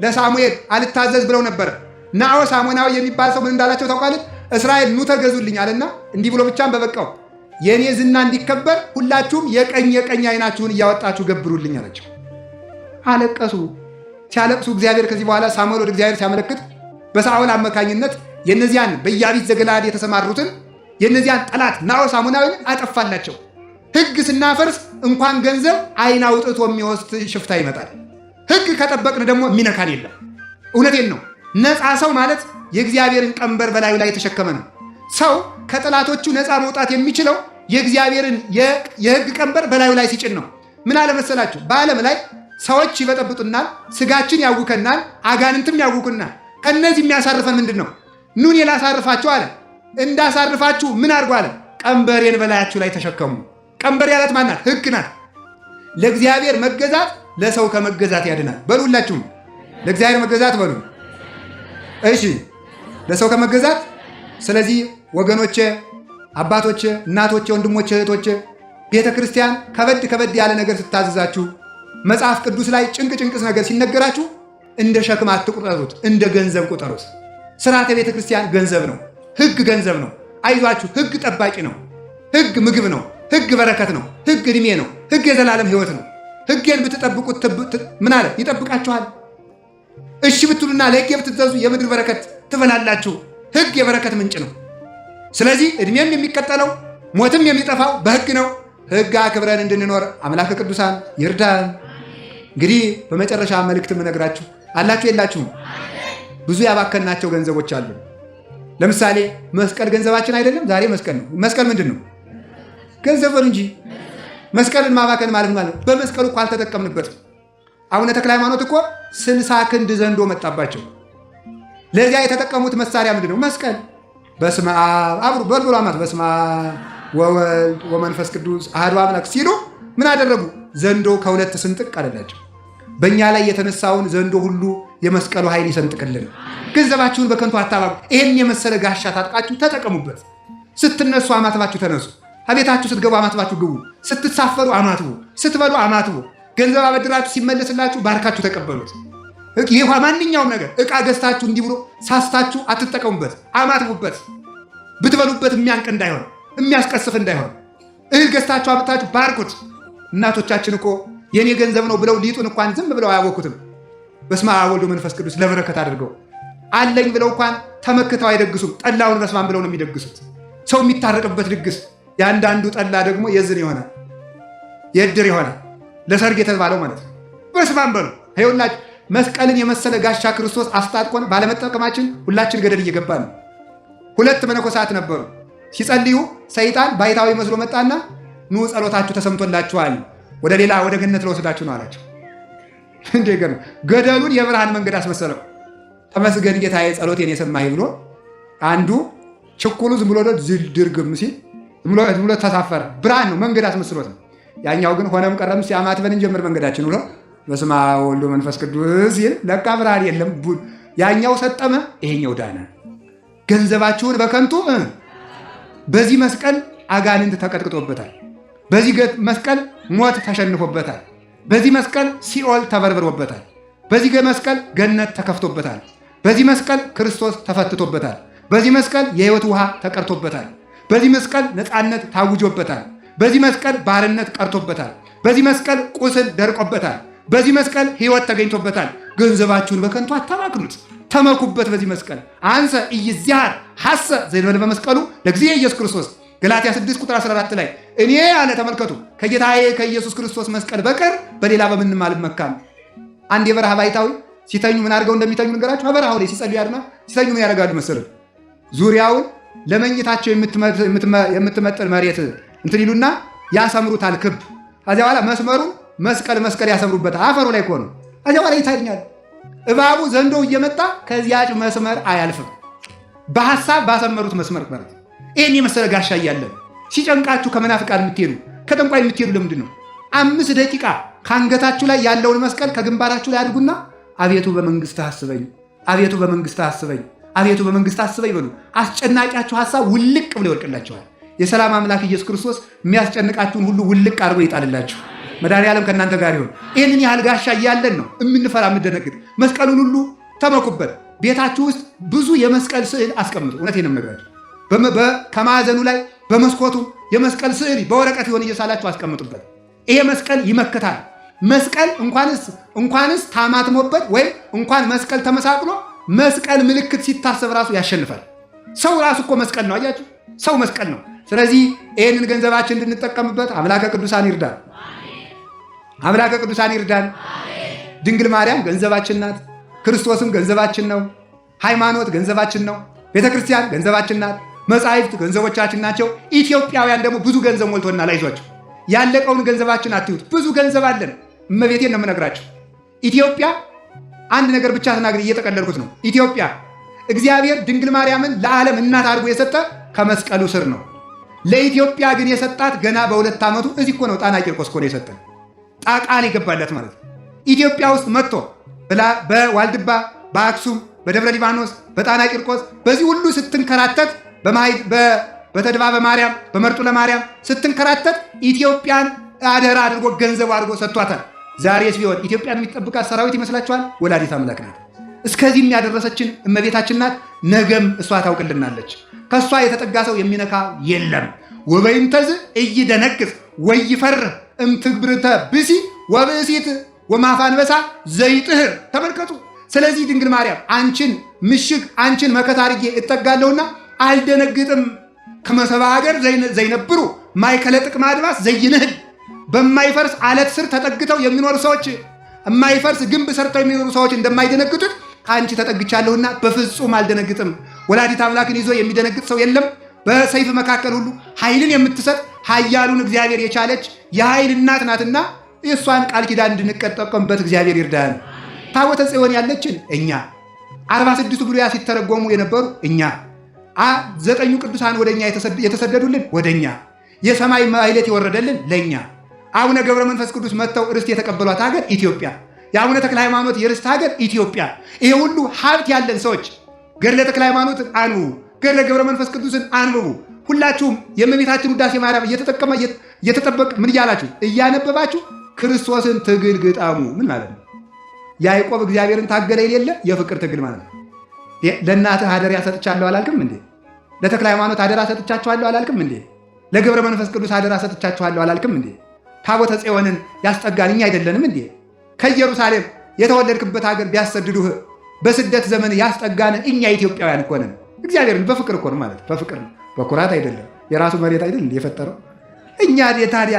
S1: ለሳሙኤል አልታዘዝ ብለው ነበረ። ናዖስ አሞናዊ የሚባል ሰው ምን እንዳላቸው ታውቃለች? እስራኤል ኑ ተገዙልኝ አለና እንዲህ ብሎ ብቻም በበቃው የእኔ ዝና እንዲከበር ሁላችሁም የቀኝ የቀኝ ዓይናችሁን እያወጣችሁ ገብሩልኝ አላቸው። አለቀሱ። ሲያለቅሱ እግዚአብሔር ከዚህ በኋላ ሳሙኤል ወደ እግዚአብሔር ሲያመለክት በሳኦል አመካኝነት የነዚያን በኢያቢስ ዘገለዓድ የተሰማሩትን የነዚያን ጠላት ናዖስ አሞናዊን አጠፋላቸው። ሕግ ስናፈርስ እንኳን ገንዘብ ዓይን አውጥቶ የሚወስድ ሽፍታ ይመጣል። ሕግ ከጠበቅን ደግሞ የሚነካን የለም። እውነቴን ነው። ነፃ ሰው ማለት የእግዚአብሔርን ቀንበር በላዩ ላይ የተሸከመ ነው። ሰው ከጠላቶቹ ነፃ መውጣት የሚችለው የእግዚአብሔርን የሕግ ቀንበር በላዩ ላይ ሲጭን ነው። ምን አለመሰላችሁ? በዓለም ላይ ሰዎች ይበጠብጡናል፣ ስጋችን ያውከናል፣ አጋንንትም ያውኩናል። ከነዚህ የሚያሳርፈን ምንድን ነው? ኑን ላሳርፋችሁ አለ። እንዳሳርፋችሁ ምን አድርጎ አለ? ቀንበሬን በላያችሁ ላይ ተሸከሙ። ቀንበር ያላት ማናት? ሕግ ናት። ለእግዚአብሔር መገዛት ለሰው ከመገዛት ያድናል። በሉ ሁላችሁም ለእግዚአብሔር መገዛት በሉ። እሺ፣ ለሰው ከመገዛት። ስለዚህ ወገኖቼ፣ አባቶቼ፣ እናቶቼ፣ ወንድሞቼ፣ እህቶቼ ቤተ ክርስቲያን ከበድ ከበድ ያለ ነገር ስታዘዛችሁ፣ መጽሐፍ ቅዱስ ላይ ጭንቅ ጭንቅስ ነገር ሲነገራችሁ እንደ ሸክም አትቁጠሩት፣ እንደ ገንዘብ ቁጠሩት። ስርዓተ ቤተ ክርስቲያን ገንዘብ ነው። ሕግ ገንዘብ ነው። አይዟችሁ፣ ሕግ ጠባቂ ነው። ሕግ ምግብ ነው። ሕግ በረከት ነው። ሕግ ዕድሜ ነው። ሕግ የዘላለም ሕይወት ነው። ሕጌን ብትጠብቁት ምን አለ ይጠብቃችኋል። እሺ ብትሉና ለሕጌ ብትዘዙ የምድር በረከት ትበላላችሁ። ሕግ የበረከት ምንጭ ነው። ስለዚህ ዕድሜም የሚቀጠለው ሞትም የሚጠፋው በሕግ ነው። ሕግ አክብረን እንድንኖር አምላከ ቅዱሳን ይርዳን። እንግዲህ በመጨረሻ መልእክት የምነግራችሁ አላችሁ የላችሁም? ብዙ ያባከናቸው ገንዘቦች አሉ። ለምሳሌ መስቀል ገንዘባችን አይደለም? ዛሬ መስቀል ነው። መስቀል ምንድን ነው? ገንዘብ በሉ እንጂ። መስቀልን ማባከን ማለት ማለት በመስቀሉ እኮ አልተጠቀምንበትም። አቡነ ተክለ ሃይማኖት እኮ 60 ክንድ ዘንዶ መጣባቸው። ለዚያ የተጠቀሙት መሳሪያ ምንድን ነው? መስቀል። በስመ አብ አብሩ በልብሎ አማት በስመ አብ ወወልድ ወመንፈስ ቅዱስ አሐዱ አምላክ ሲሉ ምን አደረጉ? ዘንዶ ከሁለት ስንጥቅ አለላቸው። በእኛ ላይ የተነሳውን ዘንዶ ሁሉ የመስቀሉ ኃይል ይሰንጥቅልን። ገንዘባችሁን በከንቱ አታባቡ። ይሄን የመሰለ ጋሻ ታጥቃችሁ ተጠቀሙበት። ስትነሱ አማትባችሁ ተነሱ። አቤታችሁ ስትገቡ አማትባችሁ ግቡ። ስትሳፈሩ አማትቡ። ስትበሉ አማትቡ። ገንዘብ አበድራችሁ ሲመለስላችሁ ባርካችሁ ተቀበሉት። ይህ ማንኛውም ነገር ዕቃ ገዝታችሁ እንዲህ ብሎ ሳስታችሁ አትጠቀሙበት፣ አማትቡበት። ብትበሉበት የሚያንቅ እንዳይሆን የሚያስቀስፍ እንዳይሆን። እህል ገዝታችሁ አምጥታችሁ ባርኩት። እናቶቻችን እኮ የኔ ገንዘብ ነው ብለው ሊጡን እንኳን ዝም ብለው አያወኩትም። በስመ አብ ወወልድ ወመንፈስ ቅዱስ ለበረከት አድርገው አለኝ ብለው እንኳን ተመክተው አይደግሱም። ጠላውን በስመ አብ ብለው ነው የሚደግሱት። ሰው የሚታረቅበት ድግስ። የአንዳንዱ ጠላ ደግሞ የዝን ይሆናል፣ የእድር ይሆናል፣ ለሰርግ የተባለው ማለት ነው። በስመ አብ በሉ። ይኸውላችሁ መስቀልን የመሰለ ጋሻ ክርስቶስ አስታጥቆን ባለመጠቀማችን ሁላችን ገደል እየገባ ነው። ሁለት መነኮሳት ነበሩ። ሲጸልዩ ሰይጣን ባይታዊ መስሎ መጣና ኑ ጸሎታችሁ ተሰምቶላችኋል፣ ወደ ሌላ ወደ ገነት ለወስዳችሁ ነው አላቸው። እንዴ ገደሉን የብርሃን መንገድ አስመሰለው። ተመስገን ጌታዬ ጸሎቴን የሰማኝ ብሎ አንዱ ችኩሉ ዝም ብሎ ድርግም ሲል ዝም ብሎ ተሳፈረ። ብርሃን ነው መንገድ አስመስሎት ነው። ያኛው ግን ሆነም ቀረም ሲያማትበን እንጀምር መንገዳችን ብሎ በስመ አብ ወወልድ ወመንፈስ ቅዱስ ሲል ለካ ብርሃን የለም። ያኛው ሰጠመ፣ ይሄኛው ዳነ። ገንዘባችሁን በከንቱ በዚህ መስቀል አጋንንት ተቀጥቅጦበታል። በዚህ መስቀል ሞት ተሸንፎበታል። በዚህ መስቀል ሲኦል ተበርብሮበታል። በዚህ መስቀል ገነት ተከፍቶበታል። በዚህ መስቀል ክርስቶስ ተፈትቶበታል። በዚህ መስቀል የሕይወት ውሃ ተቀርቶበታል። በዚህ መስቀል ነፃነት ታውጆበታል። በዚህ መስቀል ባርነት ቀርቶበታል። በዚህ መስቀል ቁስል ደርቆበታል። በዚህ መስቀል ሕይወት ተገኝቶበታል። ገንዘባችሁን በከንቱ አታባክኑት፣ ተመኩበት። በዚህ መስቀል አንሰ ኢይዝያር ሐሰ ዘይበለ በመስቀሉ ለጊዜ ኢየሱስ ክርስቶስ ገላትያ 6 ቁጥር 14 ላይ እኔ አለ ተመልከቱ፣ ከጌታዬ ከኢየሱስ ክርስቶስ መስቀል በቀር በሌላ በምንም አልመካም። አንድ የበረሃ ባይታዊ ሲተኙ ምን አድርገው እንደሚተኙ ንገራችሁ። በበረሃው ላይ ሲጸልዩ ያድና ሲተኙ ምን ያደርጋሉ መሰለህ? ዙሪያውን ለመኝታቸው የምትመጥን መሬት እንትን ይሉና ያሰምሩታል ክብ። ከዚያ በኋላ መስመሩን መስቀል መስቀል ያሰምሩበታል። አፈሩ ላይ እኮ ነው። ከዚያ በኋላ ይታኛል። እባቡ ዘንዶው እየመጣ ከዚያች መስመር አያልፍም። በሐሳብ ባሰመሩት መስመር ማለት ይህን የመሰለ ጋሻ እያለን ሲጨንቃችሁ ከመናፍቃን የምትሄዱ ከጠንቋይ የምትሄዱ ለምንድን ነው? 5 ደቂቃ ከአንገታችሁ ላይ ያለውን መስቀል ከግንባራችሁ ላይ አድርጉና አቤቱ በመንግስትህ አስበኝ፣ አቤቱ በመንግስትህ አስበኝ፣ አቤቱ በመንግስትህ አስበኝ በሉ። አስጨናቂያችሁ ሐሳብ ውልቅ ብሎ ይወድቅላችኋል። የሰላም አምላክ ኢየሱስ ክርስቶስ የሚያስጨንቃችሁን ሁሉ ውልቅ አድርጎ ይጣልላችሁ። መድኃኔዓለም ከእናንተ ጋር ይሁን። ይህንን ያህል ጋሻ እያለን ነው የምንፈራ የምንደነግጥ። መስቀሉን ሁሉ ተመኩበት። ቤታችሁ ውስጥ ብዙ የመስቀል ስዕል አስቀምጡ። እውነቴን ነው የምነግራችሁ። ከማዕዘኑ ላይ በመስኮቱ የመስቀል ስዕል በወረቀት የሆነ እየሳላችሁ አስቀምጡበት። ይሄ መስቀል ይመክታል። መስቀል እንኳንስ ታማትሞበት ወይም እንኳን መስቀል ተመሳቅሎ መስቀል ምልክት ሲታሰብ ራሱ ያሸንፋል። ሰው ራሱ እኮ መስቀል ነው። አያችሁ፣ ሰው መስቀል ነው። ስለዚህ ይህንን ገንዘባችን እንድንጠቀምበት አምላከ ቅዱሳን ይርዳን። አምላከ ቅዱሳን ይርዳን። ድንግል ማርያም ገንዘባችን ናት። ክርስቶስም ገንዘባችን ነው። ሃይማኖት ገንዘባችን ነው። ቤተ ክርስቲያን ገንዘባችን ናት። መጻሕፍት ገንዘቦቻችን ናቸው። ኢትዮጵያውያን ደግሞ ብዙ ገንዘብ ሞልቶናል። አይዟቸው፣ ያለቀውን ገንዘባችን አትዩት። ብዙ ገንዘብ አለን። እመቤቴን ነው የምነግራቸው። ኢትዮጵያ አንድ ነገር ብቻ ተናግሬ እየጠቀለልኩት ነው። ኢትዮጵያ እግዚአብሔር ድንግል ማርያምን ለዓለም እናት አድርጎ የሰጠ ከመስቀሉ ስር ነው። ለኢትዮጵያ ግን የሰጣት ገና በ2 ዓመቱ እዚህ እኮ ነው። ጣና ቂርቆስ እኮ ነው የሰጠን። ቃል የገባለት ማለት ነው። ኢትዮጵያ ውስጥ መጥቶ በዋልድባ፣ በአክሱም፣ በደብረ ሊባኖስ፣ በጣና ቂርቆስ በዚህ ሁሉ ስትንከራተት በተድባበ ማርያም በመርጡ ለማርያም ስትንከራተት ኢትዮጵያን አደራ አድርጎ ገንዘቡ አድርጎ ሰጥቷታል። ዛሬስ ቢሆን ኢትዮጵያን የሚጠብቃት ሰራዊት ይመስላችኋል? ወላዲት አምላክ ናት። እስከዚህም ያደረሰችን እመቤታችን ናት። ነገም እሷ ታውቅልናለች። ከእሷ የተጠጋ ሰው የሚነካ የለም። ወበይንተዝ ኢይደነግጽ ወይፈርህ እምትግብርተ ብሲ ወብእሲት ወማፋንበሳ ዘይጥህር። ተመልከቱ። ስለዚህ ድንግል ማርያም አንቺን ምሽግ አንቺን መከታ አድርጌ እጠጋለሁና አልደነግጥም። ከመሰባ ሀገር ዘይነብሩ ማእከለ ጥቅመ አድማስ ዘይንህል በማይፈርስ አለት ስር ተጠግተው የሚኖሩ ሰዎች የማይፈርስ ግንብ ሰርተው የሚኖሩ ሰዎች እንደማይደነግጡት ከአንቺ ተጠግቻለሁና በፍጹም አልደነግጥም። ወላዲት አምላክን ይዞ የሚደነግጥ ሰው የለም። በሰይፍ መካከል ሁሉ ኃይልን የምትሰጥ ኃያሉን እግዚአብሔር የቻለች የኃይል እናት ናትና የእሷን ቃል ኪዳን እንድንጠቀምበት እግዚአብሔር ይርዳን። ታቦተ ጽዮን ያለችን እኛ፣ 46ቱ ብሉያት ሲተረጎሙ የነበሩ እኛ፣ ዘጠኙ ቅዱሳን ወደኛ የተሰደዱልን ወደኛ፣ የሰማይ ማኅሌት የወረደልን ለእኛ፣ አቡነ ገብረ መንፈስ ቅዱስ መጥተው ርስት የተቀበሏት ሀገር ኢትዮጵያ፣ የአቡነ ተክለ ሃይማኖት የርስት ሀገር ኢትዮጵያ። ይሄ ሁሉ ሀብት ያለን ሰዎች ገድለ ተክለ ሃይማኖትን አንብቡ፣ ገድለ ገብረ መንፈስ ቅዱስን አንብቡ። ሁላችሁም የእመቤታችን ውዳሴ ማርያም እየተጠቀመ እየተጠበቅ ምን እያላችሁ እያነበባችሁ ክርስቶስን ትግል ግጠሙ። ምን ማለት ነው? ያዕቆብ እግዚአብሔርን ታገለ የሌለ የፍቅር ትግል ማለት ነው። ለእናትህ አደራ ሰጥቻለሁ አላልክም እንዴ? ለተክለ ሃይማኖት አደራ ሰጥቻችኋለሁ አላልክም እንዴ? ለገብረ መንፈስ ቅዱስ አደራ ሰጥቻችኋለሁ አላልክም እንዴ? ታቦተ ጽዮንን ያስጠጋን እኛ አይደለንም እንዴ? ከኢየሩሳሌም የተወለድክበት ሀገር ቢያሰድዱህ በስደት ዘመን ያስጠጋን እኛ ኢትዮጵያውያን እኮ ነን። እግዚአብሔርን በፍቅር እኮ ነው ማለት በፍቅር ነው፣ በኩራት አይደለም። የራሱ መሬት አይደል የፈጠረው። እኛ ታዲያ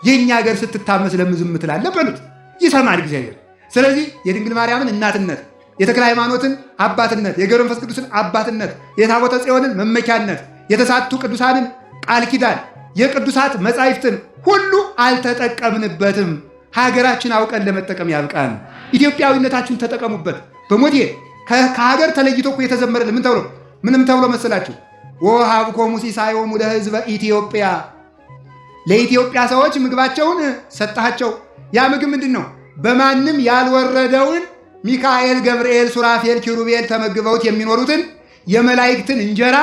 S1: የእኛ ሀገር ስትታመስ ለምን ዝም ትላለህ በሉት፣ ይሰማል እግዚአብሔር። ስለዚህ የድንግል ማርያምን እናትነት፣ የተክለ ሃይማኖትን አባትነት፣ የገብረ መንፈስ ቅዱስን አባትነት፣ የታቦተ ጽዮንን መመኪያነት፣ የተሳቱ ቅዱሳንን ቃል ኪዳን፣ የቅዱሳት መጻሕፍትን ሁሉ አልተጠቀምንበትም። ሀገራችን አውቀን ለመጠቀም ያብቃን። ኢትዮጵያዊነታችሁን ተጠቀሙበት። በሞቴ ከሀገር ተለይቶ እኮ የተዘመረልን ምን ተብሎ ምንም ተብሎ መሰላችሁ? ወሀብኮሙ ሲሳዮሙ ለሕዝበ ኢትዮጵያ፣ ለኢትዮጵያ ሰዎች ምግባቸውን ሰጣቸው። ያ ምግብ ምንድን ነው? በማንም ያልወረደውን ሚካኤል፣ ገብርኤል፣ ሱራፌል፣ ኪሩቤል ተመግበውት የሚኖሩትን የመላእክትን እንጀራ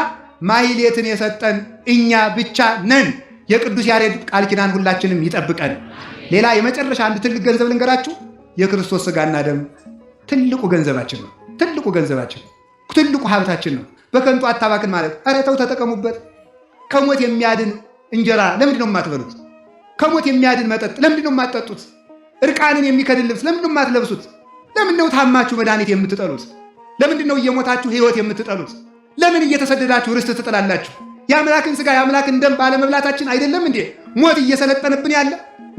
S1: ማህሌትን የሰጠን እኛ ብቻ ነን። የቅዱስ ያሬድ ቃል ኪዳን ሁላችንም ይጠብቀን። ሌላ የመጨረሻ አንድ ትልቅ ገንዘብ ልንገራችሁ። የክርስቶስ ስጋና ደም ትልቁ ገንዘባችን ነው። ትልቁ ገንዘባችን፣ ትልቁ ሀብታችን ነው። በከንቱ አታባክን ማለት ኧረ ተው ተጠቀሙበት። ከሞት የሚያድን እንጀራ ለምንድን ነው የማትበሉት? ከሞት የሚያድን መጠጥ ለምንድን ነው የማትጠጡት? እርቃንን የሚከድን ልብስ ለምንድን ነው የማትለብሱት? ለምን ነው ታማችሁ መድኃኒት የምትጠሉት? ለምንድን ነው እየሞታችሁ ሕይወት የምትጠሉት? ለምን እየተሰደዳችሁ ርስት ትጥላላችሁ? የአምላክን ስጋ የአምላክን ደም ባለመብላታችን አይደለም እንዴ ሞት እየሰለጠነብን ያለ?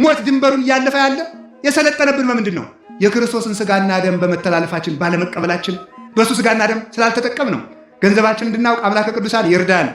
S1: ሞት ድንበሩን እያለፈ ያለ የሰለጠነብን በምንድን ነው? የክርስቶስን ስጋና ደም በመተላለፋችን ባለመቀበላችን፣ በእሱ ስጋና ደም ስላልተጠቀም ነው። ገንዘባችን እንድናውቅ አምላከ ቅዱሳን ይርዳን።